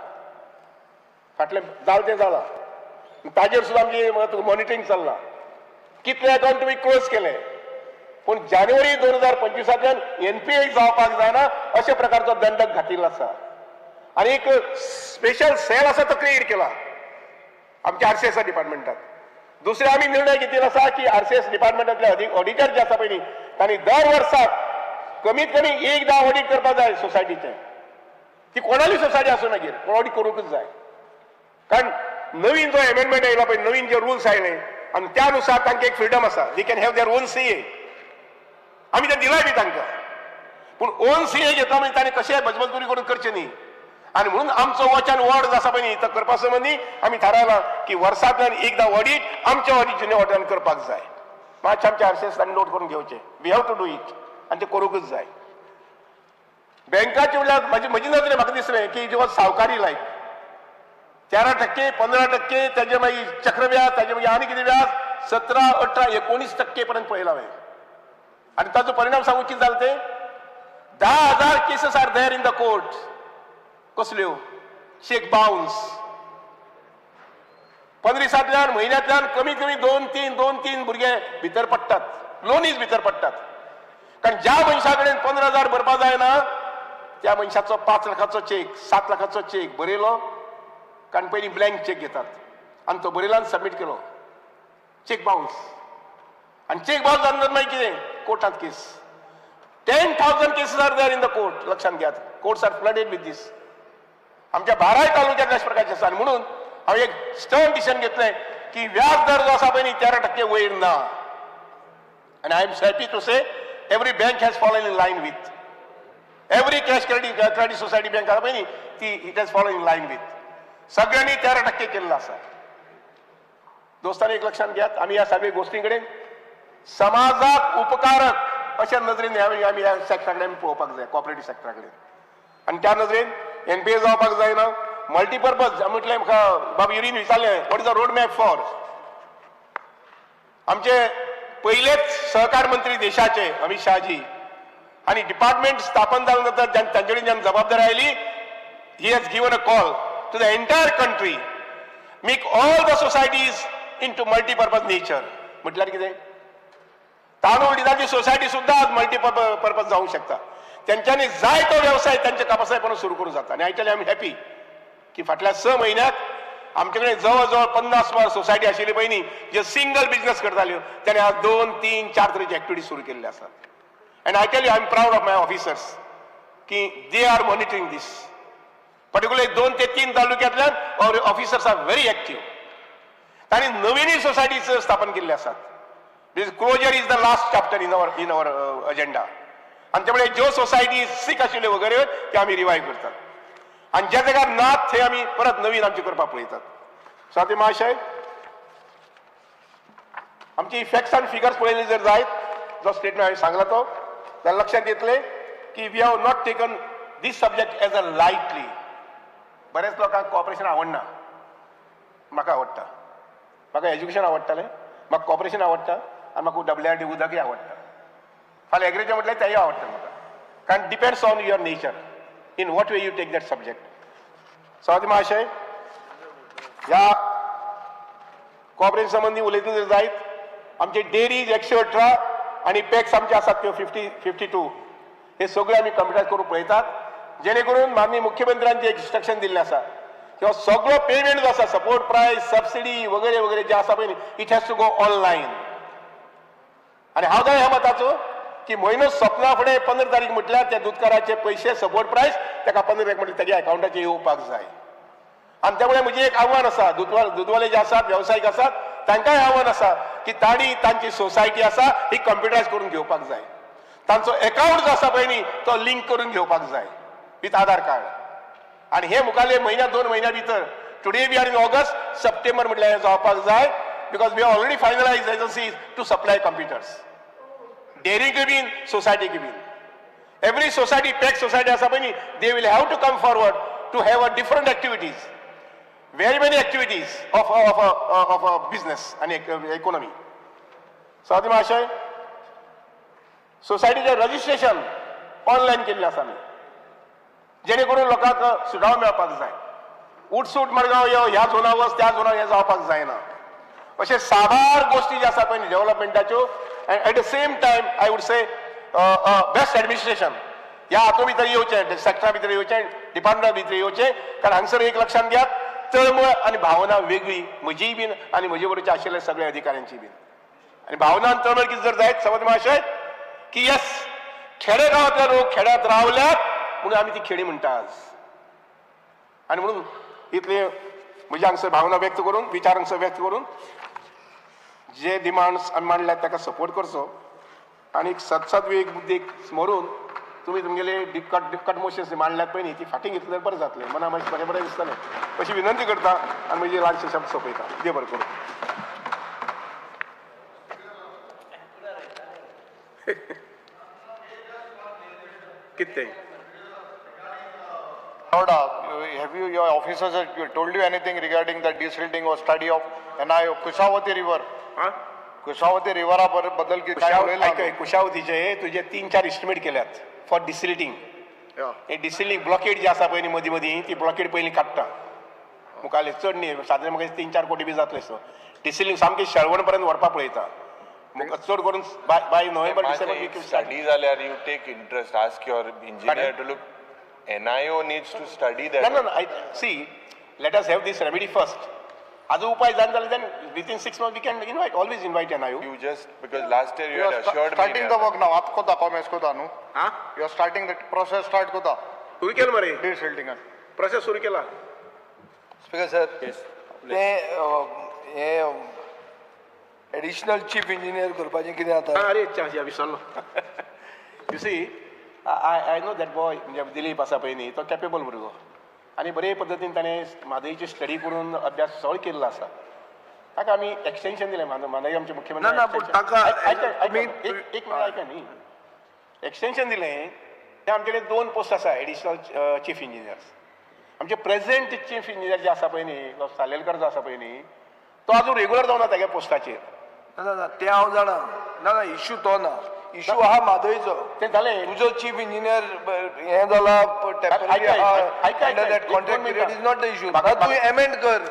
फाटलें जालें तें जालां, ताजेर सुद्दां आमची मॉनिटरींग चल्लां, कितले अकावंट तुमी क्लोज केले, पूण जानेवारी 2025 एनपीए जावपाक जायना अशे प्रकारचो दंडक घातिल्लो आसा. आनी एक स्पेशल सेल आसा तो क्रिएट केला आमच्या आरसीएस डिपार्टमेंटात. दुसरें आमी निर्णय घेतिल्लो आसा की आरसीएस डिपार्टमेंटांतले ऑडिटर जे आसा पळय न्ही, तांणी दर वर्साक कमीत कमी एकदां ऑडीट करपाक जाय सोसायटीचें. ती कोणाली सोसायटी आसूं मागीर, पूण ऑडीट करूंकच जाय. कारण नवीन जो एमेंडमेंट आयला पळय, नवीन जे रुल्स आयले आनी त्या नुसार तांकां एक फ्रिडम आसा, they can have their own CA. आमी तें दिलाय बी तांकां, पूण ओन सीए घेतला म्हणजे ताणें कशें बजबजपुरी करून करचें न्ही. आनी म्हणून आमचो वॉच आनी वॉर्ड आसा पळय न्ही, तो करपा संबंदी आमी थारायलां की वर्सांतल्यान एकदां ऑडीट आमच्या ऑडीट ज्युनियर ऑडिटान करपाक जाय. मातशें आमच्या आरसीएस तांणी नोट करून घेवचें, we have to do it आनी तें करूंकच जाय. बँकाचे म्हणल्यार म्हजी नदरेन म्हाका दिसलें की जेव्हा सावकारी लायक 13%, 15%, ताजे मागीर चक्रव्याज, ताजे मागीर आनी कितें व्याज 17, 18, 19% पर्यंत पळयला हांवें. आनी ताचो परिणाम सांगू कितें जालें तें, 10,000 cases are there in the court. कसल्यो? Cheque bounce. 15 दिसांतल्यान म्हयन्यांतल्यान कमीत कमी 2-3 भुरगे भितर पडटात, लोनीज भितर पडटात. कारण ज्या मनशा कडेन 15,000 भरपा जायना त्या मनशाचो 5 लाखाचो चेक, 7 लाखाचो चेक बरयलो, कारण पयलीं ब्लँक चेक घेतात आनी तो बरयलो आनी सबमीट केलो, चेक बाउन्स. आनी चेक बाउन्स जावन मागीर कितें, कोर्टांत case. 10,000 cases are there in the court. लक्षांत घेयात, courts are flooded with this. आमच्या 12 तालुक्यात अशा प्रकारचे आसा. आनी म्हणून हांवें एक स्टर्न डिसिजन घेतलें की व्याज दर जो आसा पळय न्ही 13% वयर ना. आनी I am happy to say every bank has fallen in line with every cash credit society bank आसा पळय न्ही ती it has fallen in line with सगळ्यांनी 13% केल्लो आसा. दोस्तांनी एक लक्षांत घेयात, आमी ह्या सगळ्या गोश्टी कडेन समाजाक उपकारक अशा नदरेन आमी ह्या सेक्टरा कडेन पळोवपाक जाय, कॉपरेटीव सेक्टरा कडेन. आनी त्या नदरेन एनपीए जावपाक जायना. मल्टीपर्पज म्हटलें म्हाका बाब युरीन विचारलें, what is the road map for. आमचे पयलेच सहकार मंत्री देशाचे अमित शहाजी आनी डिपार्टमेंट स्थापन जाल्या नंतर तांचे कडेन जेन्ना जबाबदारी आयली, he has given a call to the entire country, make all the societies into multipurpose nature. म्हटल्यार कितें, तांदूळ दिसाची सोसायटी सुद्दां आज मल्टीपर्पज जावंक शकता. तेंच्यांनी जाय तो वेवसाय तांच्या कापासायपणान सुरू करूं जाता. आनी I tell I am happy की फाटल्या 6 म्हयन्याक आमचे कडेन जवळ जवळ 50 सुमार सोसायटी आशिल्ली पळय न्ही, जे सिंगल बिजनस करताल्यो, ताणें आज 2, 3, 4 तरेची एक्टिविटी सुरू केल्ली आसात. And I tell you I am proud of my officers की they are monitoring this. Particularly 2 ते 3 तालुक्यांतल्यान ऑफिसर्स are very active. तांणी नवीनय सोसायटीज स्थापन केल्ले आसात. This closure is the last chapter in our agenda. आनी त्यामुळे ज्यो सोसायटी सीक आशिल्ल्यो वगैरे त्यो आमी रिवायव करतात आनी ज्या जाग्यार नात थंय आमी परत नवीन आमचे करपाक पळयतात. साथी महाशय, आमची फॅक्ट्स आनी फिगर्स पळयली जर जायत, जो स्टेटमेंट हांवें सांगला तो जाल्यार लक्षांत येतलें की we have not taken this subject as a lightly. बऱ्याच लोकांक कॉपरेशन आवडना, म्हाका आवडटा. म्हाका एज्युकेशन आवडटालें, म्हाका कॉपरेशन आवडटा आनी म्हाका डब्ल्यू आर डी उदकय आवडटा. फाल्यां एग्रीकल्चर म्हटल्यार तेंय आवडटा म्हाका, कारण depends on your nature in what way you take that subject. सभापती महाशय, ह्या कॉपरेशन संबंदी उलयतना जर जायत, आमचे डेरीज 118 आनी पॅक्स आमचे आसात त्यो 52 हे सगळे आमी कंप्युटरायज करून पळयतात, जेणे करून माननीय मुख्यमंत्र्यांचे एक इन्स्ट्रक्शन दिल्लें आसा किंवा सगळो पेमेंट जो आसा, सपोर्ट प्रायस, सबसिडी वगैरे वगैरे जे आसा पळय, it has to go online. आनी हांव जाय ह्या मताचो की म्हयनो सोंपना फुडें 15 तारीख म्हटल्यार त्या दुदकाराचे पयशे सपोर्ट प्रायस ताका 15 तारीख म्हटल्यार ताज्या अकावंटाचेर येवपाक जाय. आनी त्यामुळे म्हजें एक आव्हान आसा, दुदवाले जे आसात, वेवसायीक आसात, तांकांय आव्हान आसा की तांणी तांची सोसायटी आसा ही कंप्युटरायज करून घेवपाक जाय. तांचो एकावंट जो आसा पळय न्ही तो लिंक करून घेवपाक जाय विथ आधार कार्ड. आनी हे मुखारले म्हयन्या 2 म्हयन्या भितर, today we are in August, September म्हटल्यार हें जावपाक जाय, because we already finalise agencies to supply computers, डेअरीक been, सोसायटीक been. Every society, pack society आसा पळय न्ही, they will have to come forward to have a different activities, very many activities of a business आनी economy. सभापती महाशय, सोसायटीचें registration online केल्लें आसा आमी, जेणे करून लोकांक सुटावो मेळपाक जाय. उठसूट मडगांव यो, ह्या झोना वच, त्या झोना हें जावपाक जायना. अशे साबार गोश्टी जे आसा पळय डेव्हलपमेंटाच्यो, and at the same time I would say best administration. ह्या हातूंत भितर येवचें, सेक्टरा भितर येवचें, डिपार्टमेंटा भितर येवचें. कारण हांगसर एक लक्षांत घेयात, तळमळ आनी भावना वेगळी, म्हजीय बीन आनी म्हजे बरोबर आशिल्ल्या सगळ्या अधिकाऱ्यांची बीन. आनी भावना आनी तळमळ कितें जर जायत समज माशय की येस खेडेगांवांतले लोक खेड्यांत रावल्यात म्हणून आमी ती खेडी म्हणटा आज. आनी म्हणून इतले म्हजे हांगसर भावना व्यक्त करून, विचार हांगसर व्यक्त करून जे डिमांड्स आमी मांडल्यात ताका सपोर्ट करचो आनी सदसद विवेक बुद्दीक स्मरून तुमी तुमगेले डिफकट मोशन्स मांडल्यात पळय न्ही ती फाटीं घेतल्यार बरें जातलें, मना मातशें बरें बरें दिसतलें अशी विनंती करता आनी म्हजी ल्हानशे शब्द सोंपयता. देव बरें करूं. कितें Have you, your officers have told you anything regarding the desilting or study of NIO Kushavati river? Huh? Kushavati river बद्दल काय उलयलां? कुशावतीचे तुजे 3-4 एस्टिमेट केल्यात फॉर डिसिल्टिंग. हे डिसिल्टिंग ब्लॉकेड जी आसा पळय न्ही मदीं मदीं ती ब्लॉकेड पयलीं काडटा मुखाल्ले चड न्ही, सादारण म्हाका 3-4 कोटी बी जातले. सो डिसिल्टिंग सामकें शेळवण पर्यंत व्हरपाक पळयता चड करून बाय नोव्हेंबर डिसेंबर. स्टडी जाल्यार you take interest, ask your engineer to look. NIO needs to study that. No, no, I see, let us have this remedy first. Aju upay जाण जाले, then within 6 months we can invite, always invite NIO. You just, because last year you had assured me. Starting the work now, आत कोता, कॉमेस कोता न्हू? हां? You are starting the process start कोता. सुरू केलं मरे? Desilting. Process सुरू केला. Speaker sir, yes. ते हे एडिशनल चीफ इंजिनियर करपाचें कितें जाता? अरे अच्छा, विसरलो. You see, I know that boy, म्हणजे दिलीप आसा पळय न्ही, तो कॅपेबल भुरगो आनी बरे पद्दतीन ताणें म्हादयची स्टडी करून अभ्यास सगळो केल्लो आसा. ताका आमी एक्सटेन्शन दिलें म्हादय आमचे मुख्यमंत्री. एक मिनट आयका न्ही, एक्सटेन्शन दिलें तें आमचे कडेन 2 पोस्ट आसा एडिशनल चीफ इंजिनियर्स. आमचे प्रेझेंट चीफ इंजिनियर जे आसा पळय न्ही, सालेलकर जो आसा पळय न्ही, तो आजून रेगुलर जावना तागे पोस्टाचेर. ना ना तें हांव जाणा, ना ना इश्यू तो ना, इशू आहा म्हादयचो. तें जालें, तुजो चीफ इंजिनियर हें जाला temporary under that contract period is not the issue. तूं एमेंड कर,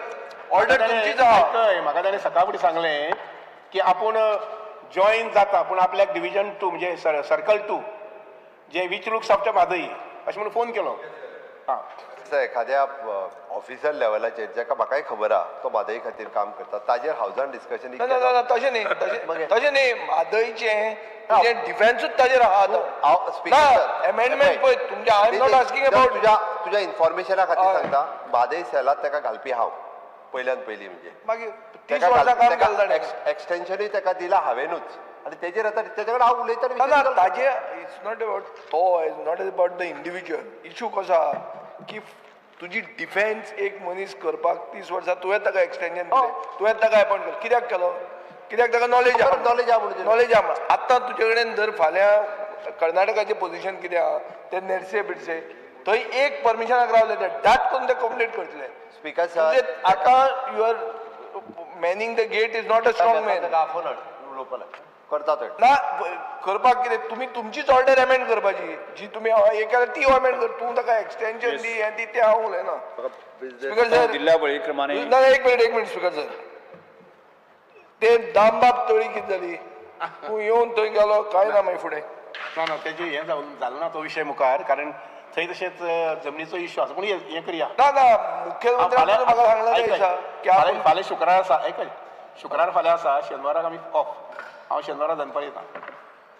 ऑर्डर तुमचीच आहा. म्हाका ताणें सकाळ फुडें सांगलें की आपूण जॉईन जाता पूण आपल्याक डिविजन 2 म्हणजे circle 2 J which looks after Mhadei अशें म्हणून फोन केलो. हां, एखाद्या ऑफिसर लेवलाचेर जाका म्हाकाय खबर आहा तो म्हादय खातीर काम करता ताजेर हावजान डिस्कशन. ना ना तशें न्ही, तशें न्ही, म्हादयचें तुजें डिफेन्सूच ताजेर आहा आतां. एमेंडमेंट पळय तुमचें, I am not asking about तुज्या इन्फॉर्मेशना खातीर सांगता, म्हादय सेलात ताका घालपी हांव पयल्यान पयलीं, म्हणजे मागीर 30 वर्सां काम केलें ताणें, एक्सटेन्शनूय ताका दिलां हांवेनूच आनी तेजेर आतां तेजे कडेन हांव उलयतना. ना ताजे it's not about तो, it's not about the individual. Issue कसो आहा की तुजी डिफेन्स एक मनीस करपाक 30 वर्सां तुवें ताका एक्सटेन्शन दिलें, तुवें ताका अपॉयंट केलो, कित्याक केलो? कित्याक ताका नॉलेज आहा, नॉलेज आहा म्हणून, नॉलेज आहा म्हणून. आतां तुजे कडेन जर फाल्यां कर्नाटकाचें पोजिशन कितें आहा ते नेरसे बिरसे थंय एक परमिशनाक रावले ते डाट करून ते कंप्लीट करतले. स्पीकर सर, आतां you are manning the gate is not a strong man. करता तो ना करपाक कितें, तुमी तुमचीच ऑर्डर एमेंड करपाची जी तुमी हे केल्या ती एमेंड कर. तूं ताका एक्सटेन्शन दी हें दी तें हांव उलयना. स्पीकर सर, दिल्ल्या बळीप्रमाणे ना, एक मिनट एक मिनट स्पीकर सर, ते दामबाब तळी कितें जाली, तूं येवन थंय गेलो कांय ना मागीर फुडें. ना ना तेजें हें जालें ना तो विशय मुखार, कारण थंय तशेंच जमनीचो इश्यू आसा. पूण हें करया. ना ना मुख्यमंत्र्यान म्हाका सांगलां फाल्यां शुक्रार आसा, आयकय, शुक्रार फाल्यां आसा, शेनवाराक आमी ऑफ, हांव शेनवारा दनपार येता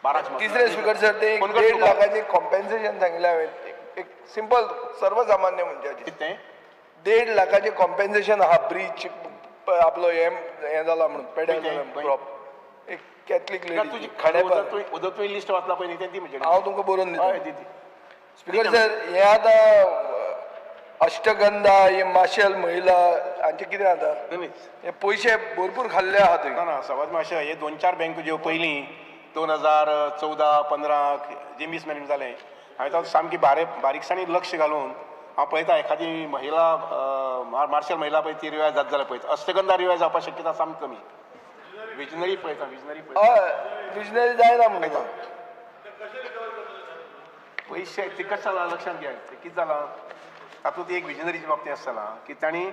12. तिसरे स्पीकर सर, ते 1.5 लाखाचें कॉम्पेन्सेशन सांगिल्लें हांवें, एक सिंपल सर्वसामान्य मनशाचें. कितें 1.5 लाखाचें कॉम्पेन्सेशन आहा ब्रीच आपलो हें जाला म्हणून पेड्यार जाला क्रॉप, एक कॅथलीक लेडी खांडेपार. उदक तुवें लिस्ट वाचला पळय न्ही, तें दी म्हजे कडेन, हांव तुमकां बरोवन दिता. हय दी. स्पीकर सर, हें आतां अष्टगंधा हे माशेल महिला हांचें कितें जाता, हे पयशे भरपूर खाल्ले आहा थंय. ना ना सवाज मातशें हे 2-4 बँको ज्यो पयलीं 2014, 15 जे मिसमॅनेज जालें हांवें तातूंत सामकी बारीकसाणी लक्ष घालून हांव पळयता एखादी महिला मार्शल महिला पळय ती रिवायज जात जाल्यार पळयता. अष्टगंधा रिवायज जावपाक शक्यता सामकी कमी. विजनरी पळयता, विजनरी पळयता. हय विजनरी जायना म्हणटा पयशे ते कशें जालां लक्षांत घे, ते कितें जालां तातूंत एक विजनरीच्या बाबतींत आसा जालां की तांणी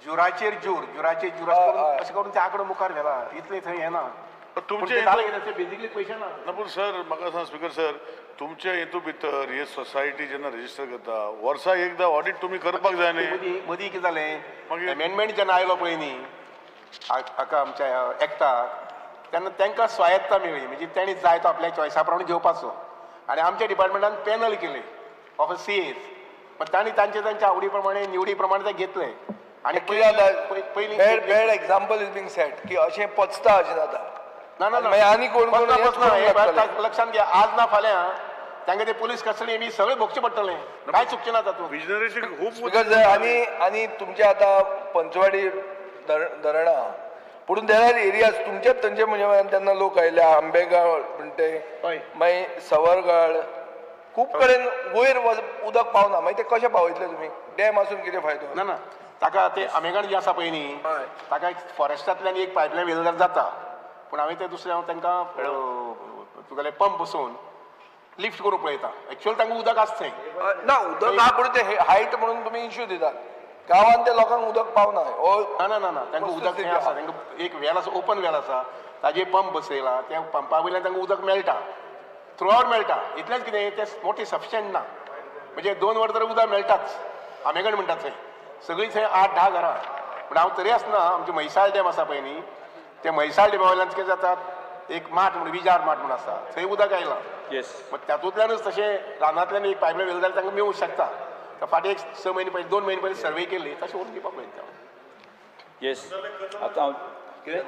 जुराचेर जूर, जुराचेर जूर अशें करून ते आंकडो मुखार व्हेला, इतलें थंय येना. तुमचे बेसिकली क्वेश्चन ना. पूण सर म्हाका सांग स्पीकर सर, तुमच्या हेतू भितर हे सोसायटी जेन्ना रजिस्टर करता वर्साक एकदां ऑडिट तुमी करपाक जाय न्ही. मदीं कितें जालें, अमेंडमेंट जेन्ना आयलो पळय न्ही हाका आमच्या एक्टाक, तेन्ना तांकां स्वायत्ता मेळ्ळी, म्हणजे तांणी जाय तो आपल्या चॉयसा प्रमाणे घेवपाचो. आनी आमच्या डिपार्टमेंटान पॅनल केले ऑफ सी एस, पण तांणी तांचे तांच्या आवडी प्रमाणे निवडी प्रमाणे ते घेतले. आनी पयलीं bad example is being set की अशें पचता अशें जाता. ना ना ना, आनी कोण कोण लक्षांत घ्या, आज ना फाल्यां तांकां ते पुलीस कस्टडी बी सगळें भोगचें पडटलें, कांय चुकचें ना तातूंत. विजनरीची खूब आनी आनी तुमचे आतां पंचवाडी धरणां पूण there are areas तुमच्याच थंयचे म्हणजे तेन्ना लोक आयले, आंबेगांव म्हणटे, मागीर सवरगाळ, खूब कडेन वयर उदक पावना, मागीर ते कशें पावयतले तुमी? डॅम आसून कितें फायदो? ना ना, ताका ते आंबेगांव जे आसा पळय न्ही ताका एक फॉरेस्टांतल्यान एक पायपलायन व्हेलें जाल्यार जाता, पूण हांवें ते दुसरें हांव तांकां तुगेलें पंप बसोवन लिफ्ट करूंक पळयता. एक्चुअली तांकां उदक आसा थंय ना, उदक आहा पूण ते हायट म्हणून तुमी इश्यू दितात, गांवांत ते लोकांक उदक पावना. ना ना ना ना, तांकां उदक थंय आसा, तांकां एक वेल आसा, ओपन वेल आसा, ताजेर पंप बसयला, त्या पंपा वयल्यान तांकां उदक मेळटा, थ्रू आवट मेळटा. इतलेंच कितें तें मोटें सफिशंट ना, म्हणजे 2 वर तर उदक मेळटाच आंबेगण म्हणटा थंय सगळीं थंय 8-10 घरां. पूण हांव तरी आसतना आमचें म्हैसाळ डॅम आसा पळय न्ही, त्या म्हैसाळ डॅमा वयल्यान कितें जाता, एक माठ म्हणून विजार माठ म्हणून आसा, थंय उदक आयलां. येस, मग तातूंतल्यानच तशें रानांतल्यान एक पायपलायन व्हेलें जाल्यार तांकां मेळूंक शकता. तर फाटीं एक 6 म्हयने पयलीं 2 म्हयने पयलीं सर्वे केल्ली, तशें व्हरून दिवपाक पळयता. येस, आतां हांव कितें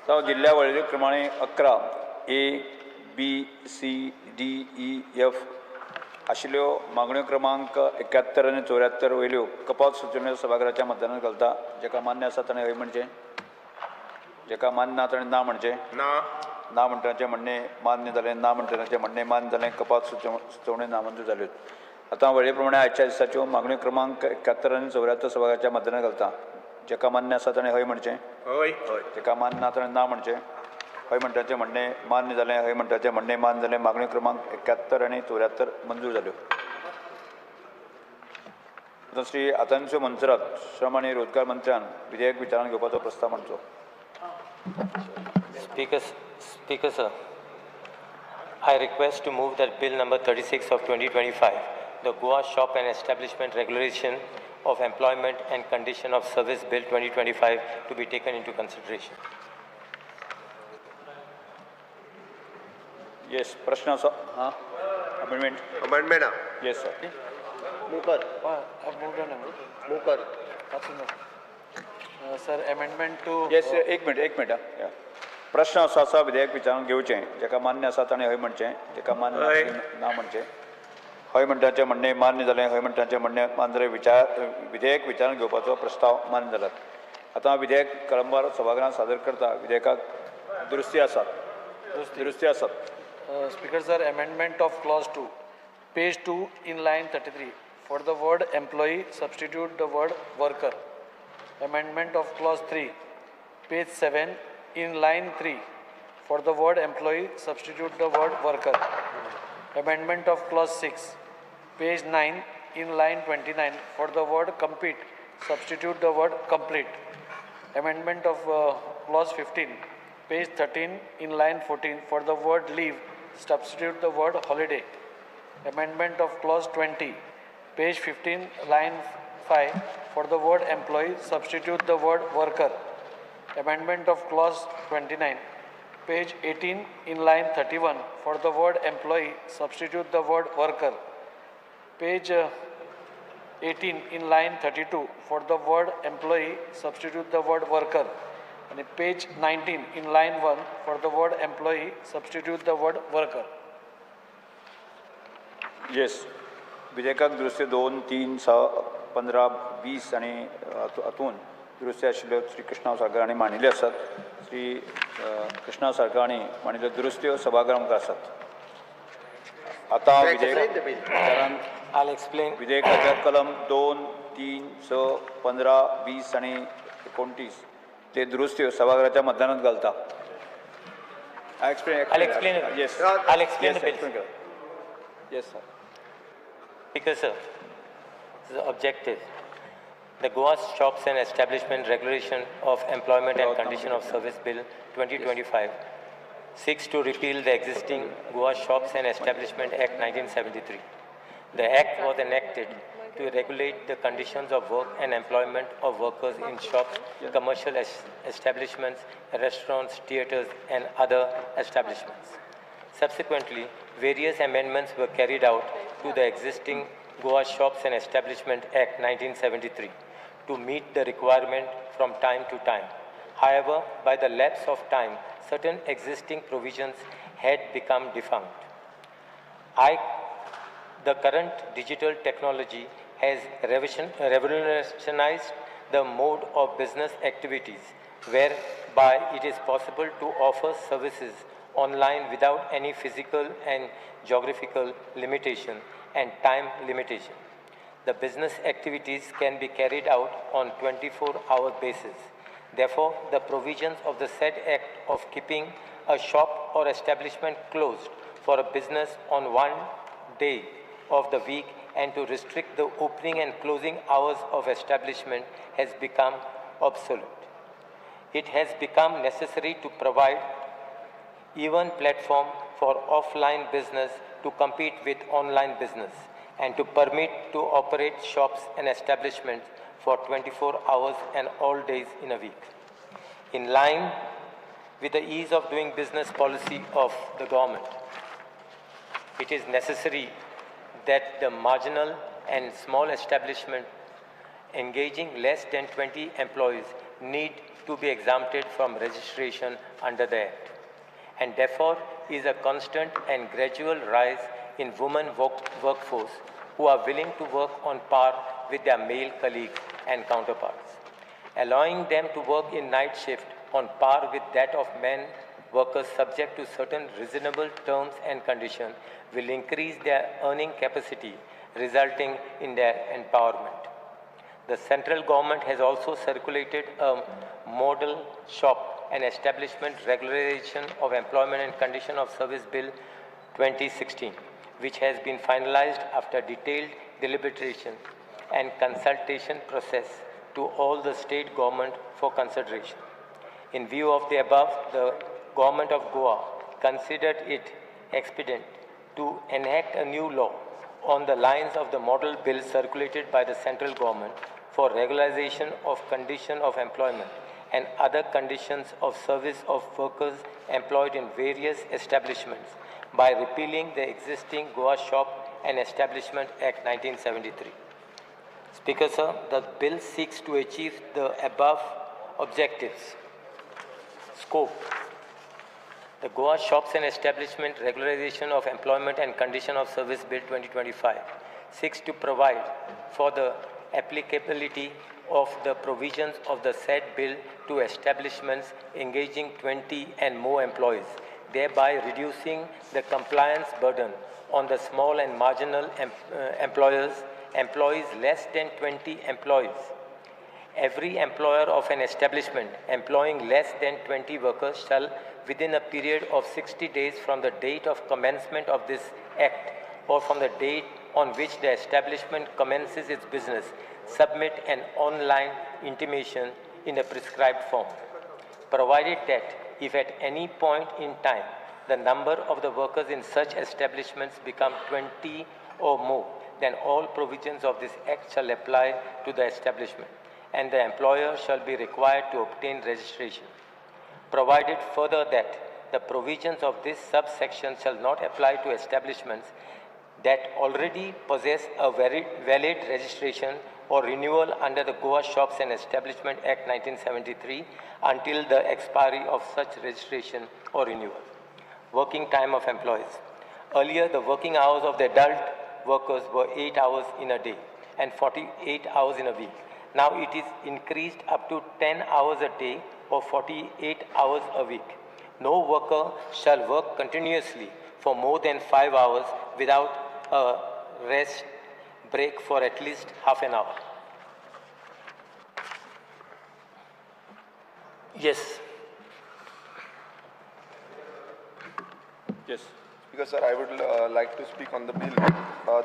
हांव दिल्ल्या वळेरे प्रमाणे 11 A B C D E F आशिल्ल्यो मागण्यो क्रमांक 71 आनी 74 वयल्यो कपात सुचोवण्यो सभाघराच्या मतदानात घालता. जेका मान्य आसा ताणें हय म्हणचें, जेका मान्य ना ताणें ना म्हणचें. ना ना म्हणटाचें म्हणणें मान्य जालें, ना म्हणटनाचें म्हणणें मान्य जालें, कपात सुचोवण्यो नामंजूर जाल्यो. आतां वळेरे प्रमाणे आयच्या दिसाच्यो मागण्यो क्रमांक 71 आनी 74 सभाघराच्या मतदानात घालता. जेका मान्य आसा ताणें हय म्हणचें, हय, जेका मान्य ना ताणें ना म्हणचें. हय म्हणटाचें म्हणणें मान्य जालें, हय म्हणटाचें म्हणणें मान्य जालें, मागण्यो क्रमांक 71 आनी 74 मंजूर जाल्यो. आतां श्री आतांच्यो मंत्रात श्रम आनी रोजगार मंत्र्यान विधेयक विचारांत घेवपाचो प्रस्ताव मांडचो. Speaker sir, I request to move that bill number 36 of 2025, the Goa Shop and Establishment Regulation of Employment and Condition of Service Bill 2025 to be taken into consideration. Yes, प्रश्न आसा. हां, amendment. Amendment. Yes sir. Move कर. Move कर. Sir, amendment to. Yes, एक minute, एक minute. प्रश्न असो आसा, विधेयक विचारून घेवचें, जेका मान्य आसा ताणें हय म्हणचें, जेका मान्य ना म्हणचें. हय म्हणटाचें म्हणणें मान्य जालें, हय म्हणटाचें म्हणणें मान्य जालें, विधेयक विचारांत घेवपाचो प्रस्ताव मान्य जाला. आतां विधेयक कळंबार सभागृहांत सादर करता. विधेयकाक दुरुस्ती आसात, दुरुस्ती आसात. Speaker sir, amendment of clause 2, page 2 in line 33, for the word employee substitute the word worker. Amendment of clause 3, page 7 in line 3, for the word employee substitute the word worker. Amendment of clause 6, page 9 in line 29, for the word compete substitute the word complete. Amendment of clause 15, page 13 in line 14, for the word leave substitute the word holiday. Amendment of clause 20, page 15 line 5, for the word employee substitute the word worker. Amendment of clause 29, page 18 in line 31, for the word employee substitute the word worker. Page 18 in line 32, for the word employee substitute the word worker. And page 19 in line 1, for the word employee substitute the word worker. Yes, विधेयकाक दुरुस्ती 2, 3, 6, 15, 20 आनी हातून दुरुस्ती आशिल्ल्यो श्री कृष्णा साळकार हांणी मांडिल्ल्यो आसात. श्री कृष्णा साळकार हांणी मांडिल्ल्यो दुरुस्त्यो सभागृहा मुखार आसात. आतां विधेयकाच्या कलम 2, 3, 6, 15, 20 आनी 29 ते दुरुस्त्यो सभागृहाच्या मतदानात घालता. I'll explain it. Yes. I'll explain the bill. Yes, sir. Speaker, sir, the objective. The Goa Shops and Establishment Regulation of Employment and Condition of Service Bill 2025 seeks to repeal the existing Goa Shops and Establishment Act 1973. The Act was enacted to regulate the conditions of work and employment of workers in shops, commercial establishments, restaurants, theaters, and other establishments. Subsequently, various amendments were carried out to the existing Goa Shops and Establishment Act 1973 to meet the requirement from time to time. However, by the lapse of time, certain existing provisions had become defunct. The current digital technology has revolutionized the mode of business activities, whereby it is possible to offer services online without any physical and geographical limitation and time limitation. The business activities can be carried out on 24-hour basis. Therefore, the provisions of the said Act of keeping a shop or establishment closed for a business on one day of the week and to restrict the opening and closing hours of establishment has become obsolete. It has become necessary to provide even platform for offline business to compete with online business and to permit to operate shops and establishments for 24 hours and all days in a week. In line with the ease of doing business policy of the government, it is necessary that the marginal and small establishment engaging less than 20 employees need to be exempted from registration under the Act, and therefore is a constant and gradual rise in women workforce who are willing to work on par with their male colleagues and counterparts. Allowing them to work in night shift on par with that of men workers subject to certain reasonable terms and conditions will increase their earning capacity, resulting in their empowerment. The central government has also circulated a model shop and establishment regularization of employment and condition of service bill 2016, which has been finalized after detailed deliberation and consultation process to all the state government for consideration. In view of the above, the government of Goa considered it expedient to enact a new law on the lines of the model bill circulated by the central government for regularization of condition of employment and other conditions of service of workers employed in various establishments by repealing the existing Goa Shop and Establishment Act 1973. Speaker, sir, the bill seeks to achieve the above objectives. Scope. The Goa Shops and Establishment Regularization of Employment and Condition of Service Bill 2025 seeks to provide for the applicability of the provisions of the said bill to establishments engaging 20 and more employees, thereby reducing the compliance burden on the small and marginal employers, employees less than 20 employees. Every employer of an establishment employing less than 20 workers shall, within a period of 60 days from the date of commencement of this Act or from the date on which the establishment commences its business, submit an online intimation in a prescribed form, provided that if at any point in time the number of the workers in such establishments become 20 or more, then all provisions of this Act shall apply to the establishment, and the employer shall be required to obtain registration. Provided further that the provisions of this subsection shall not apply to establishments that already possess a very valid registration or renewal under the Goa Shops and Establishment Act 1973 until the expiry of such registration or renewal. Working time of employees. Earlier, the working hours of the adult workers were 8 hours in a day and 48 hours in a week. Now it is increased up to 10 hours a day or 48 hours a week. No worker shall work continuously for more than 5 hours without a rest break for at least half an hour. Yes. Yes. Speaker sir, I would like to speak on the bill,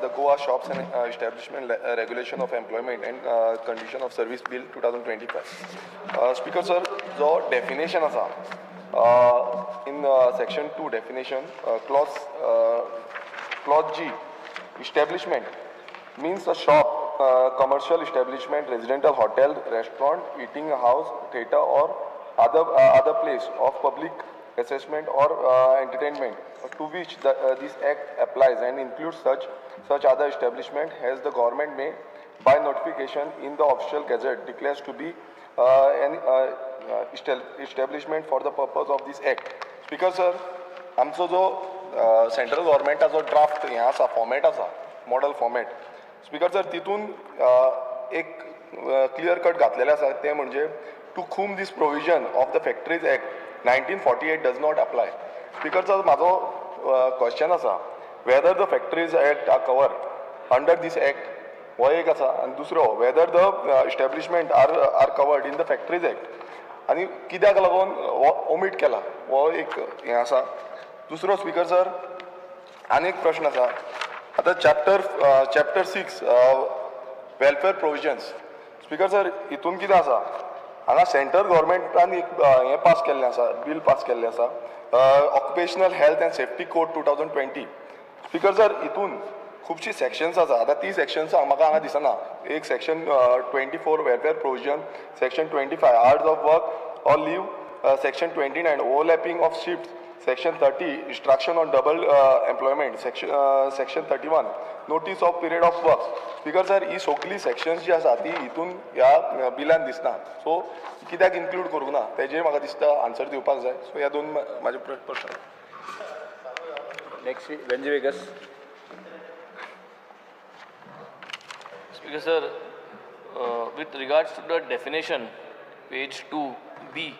the Goa Shops and Establishment Regulation of Employment and Condition of Service Bill 2025. Speaker sir, जो definition आसा in section 2 definition, clause G, establishment means a shop, commercial establishment, residential hotel, restaurant, eating house, theater or other place of public assessment or entertainment to which this act applies and includes such other establishment as the government may by notification in the official gazette declares to be an establishment for the purpose of this act. Speaker sir, आमचो जो central गव्हर्मेंटाचो draft हें आसा, format आसा, model format, speaker sir तितून एक clear cut घातलेलें आसा, तें म्हणजे to whom this provision of the Factories Act 1948 does not apply. Speaker sir, म्हाजो क्वेश्चन आसा whether the Factories Act are cover under this act, हो एक आसा, आनी दुसरो whether the establishment are covered in the Factories Act आनी कित्याक लागून हो ओमीट केला, हो एक हें आसा. दुसरो स्पीकर सर आनी एक प्रश्न आसा. आतां chapter 6 welfare provisions, speaker sir हितून कितें आसा, हांगा सेंट्रल गव्हर्मेंटान एक हें पास केल्लें आसा, बील पास केल्लें आसा, Occupational Health and Safety Code 2020. Speaker sir हितून खुबशीं सेक्शन्स आसा. आतां ती सेक्शन्स म्हाका हांगा दिसना. एक section 24 welfare provision, section 25 hours of work or leave, section 29 overlapping of shift, section 30 instruction on double employment, section 31 notice of period of work. Speaker sir ही सगळीं सेक्शन्स जी आसा ती हितून ह्या बिलान दिसना. सो कित्याक इन्क्लूड करूंक ना तेजेर म्हाका दिसता आन्सर दिवपाक जाय. सो ह्या दोन म्हाजे प्रश्न. Next Venzy Viegas. Speaker sir, with regards to the definition, page 2B,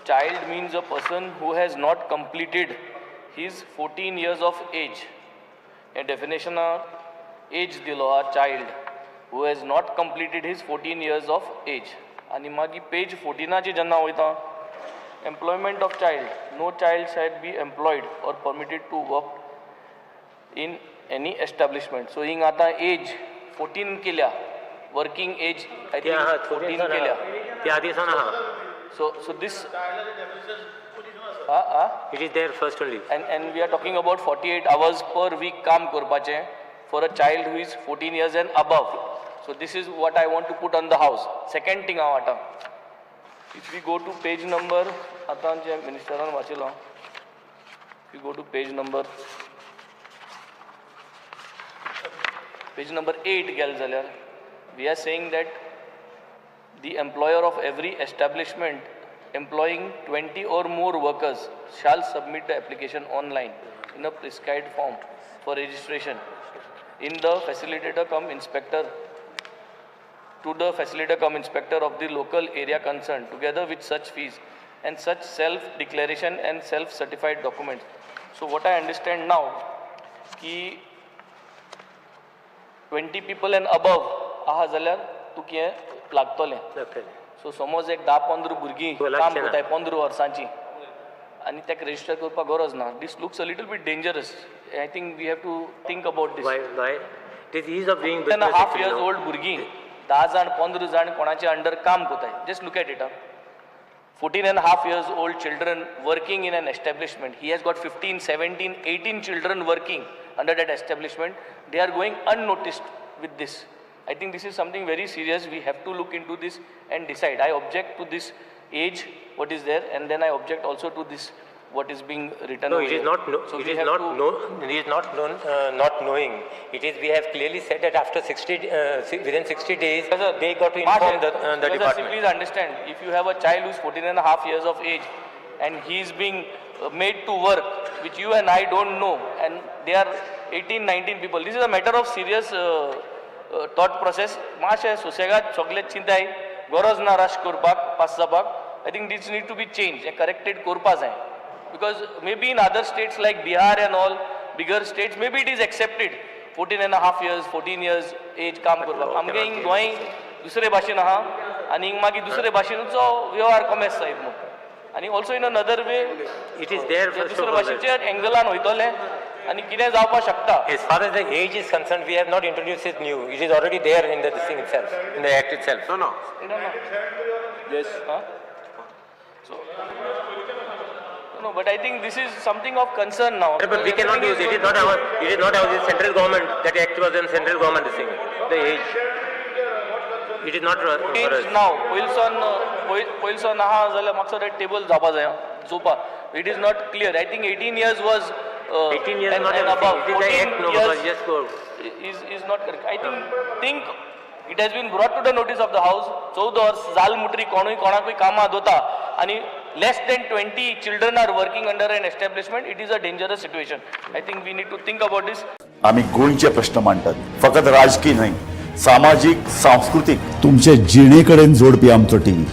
child means a person who has not completed his 14 years of age. A definition of age dilo a child who has not completed his 14 years of age. Ani magi page 14 चे जेन्ना वयता, employment of child, no child shall be employed or permitted to work in any establishment. So हिंग आता age 14 केल्या, working age I think 14 केल्या, ते आदी सावन आहा. So this it is there first only. And we are talking about 48 hours per week काम करपाचें for a child who is 14 years and above. So this is what I want to put on the house. Second thing हांव आतां, if we go to page number, आतां जे मिनिस्टरान वाचिलो, if you go to page number 8 गेले जाल्यार we are saying that the employer of every establishment employing 20 or more workers shall submit the application online in a prescribed form for registration in the facilitator cum inspector to the facilitator cum inspector of the local area concerned, together with such fees and such self-declaration and self-certified documents. So what I understand now ki 20 people and above आहा जाल्यार तुका हें लागतलें. So समज एक 10-15 भुरगीं काम करताय 15 वर्सांची आनी ताका रजिस्टर करपाक गरज ना. This looks a little bit dangerous. I think we have to think about this. Why? This ease of doing business. 10.5 years old भुरगीं 10 जाण 15 जाण कोणाचे अंडर काम करताय. Just look at it. 14.5 years old children working in an establishment. He has got 15, 17, 18 children working under that establishment. They are going unnoticed with this. I think this is something very serious. We have to look into this and decide. I object to this age, what is there, and then I object also to this, what is being written. No, it is not. No, so it is not. No, it is not known. Not knowing. It is. We have clearly said that after 60, within 60 days, sir, they got to inform the department. Sir, please understand. If you have a child who is 14.5 years of age, and he is being made to work, which you and I don't know, and they are 18, 19 people. This is a matter of serious thought process. माशे सुसेगाद सगळे चिंताय गरज ना rush करपाक pass जावपाक. I think this need to be change, corrected करपा जाय. Because maybe in other states like Bihar and all bigger states, maybe it is accepted 14.5 years, 14 years age काम करपाक. आमगे हिंग गोंय दुसरे भाशेन आहा आनी हिंग मागीर दुसरे भाशेनचो वेव्हार कॉमेस जायत म्हूण. आनी also in another way it is there. दुसरे भाशेचे एंगलान वयतले आनी कितें जावपाक शकता. As far as the age is concerned, we have not introduced it new. It is already there in the this thing itself, in the act itself. No, no. Yes. So, no, but I think this is something of concern now. But we cannot use it. It is not our. It is not our. It is central government. That act was in central government. This thing. The age. It is not for change us. Now. पयलसान पयलसान आहा जाल्यार म्हाका दिसता table जावपा जाय चोवपा. It is not clear. I think 18 years was 18 years not above. everything. It is the act. No, because just go. Is not correct. I think it has been brought to the notice of the house. 14 वर्स जाल मुटरी कोणूय कोणाकूय कामां दवरता आनी less than 20 children are working under an establishment. It is a dangerous situation. I think we need to think about this. आम्ही गोंयचे प्रश्न मांडटात, फकत राजकीय न्हय, सामाजीक, सांस्कृतीक, तुमचे जिणेकडेन जोडपी आमचो टीव्ही.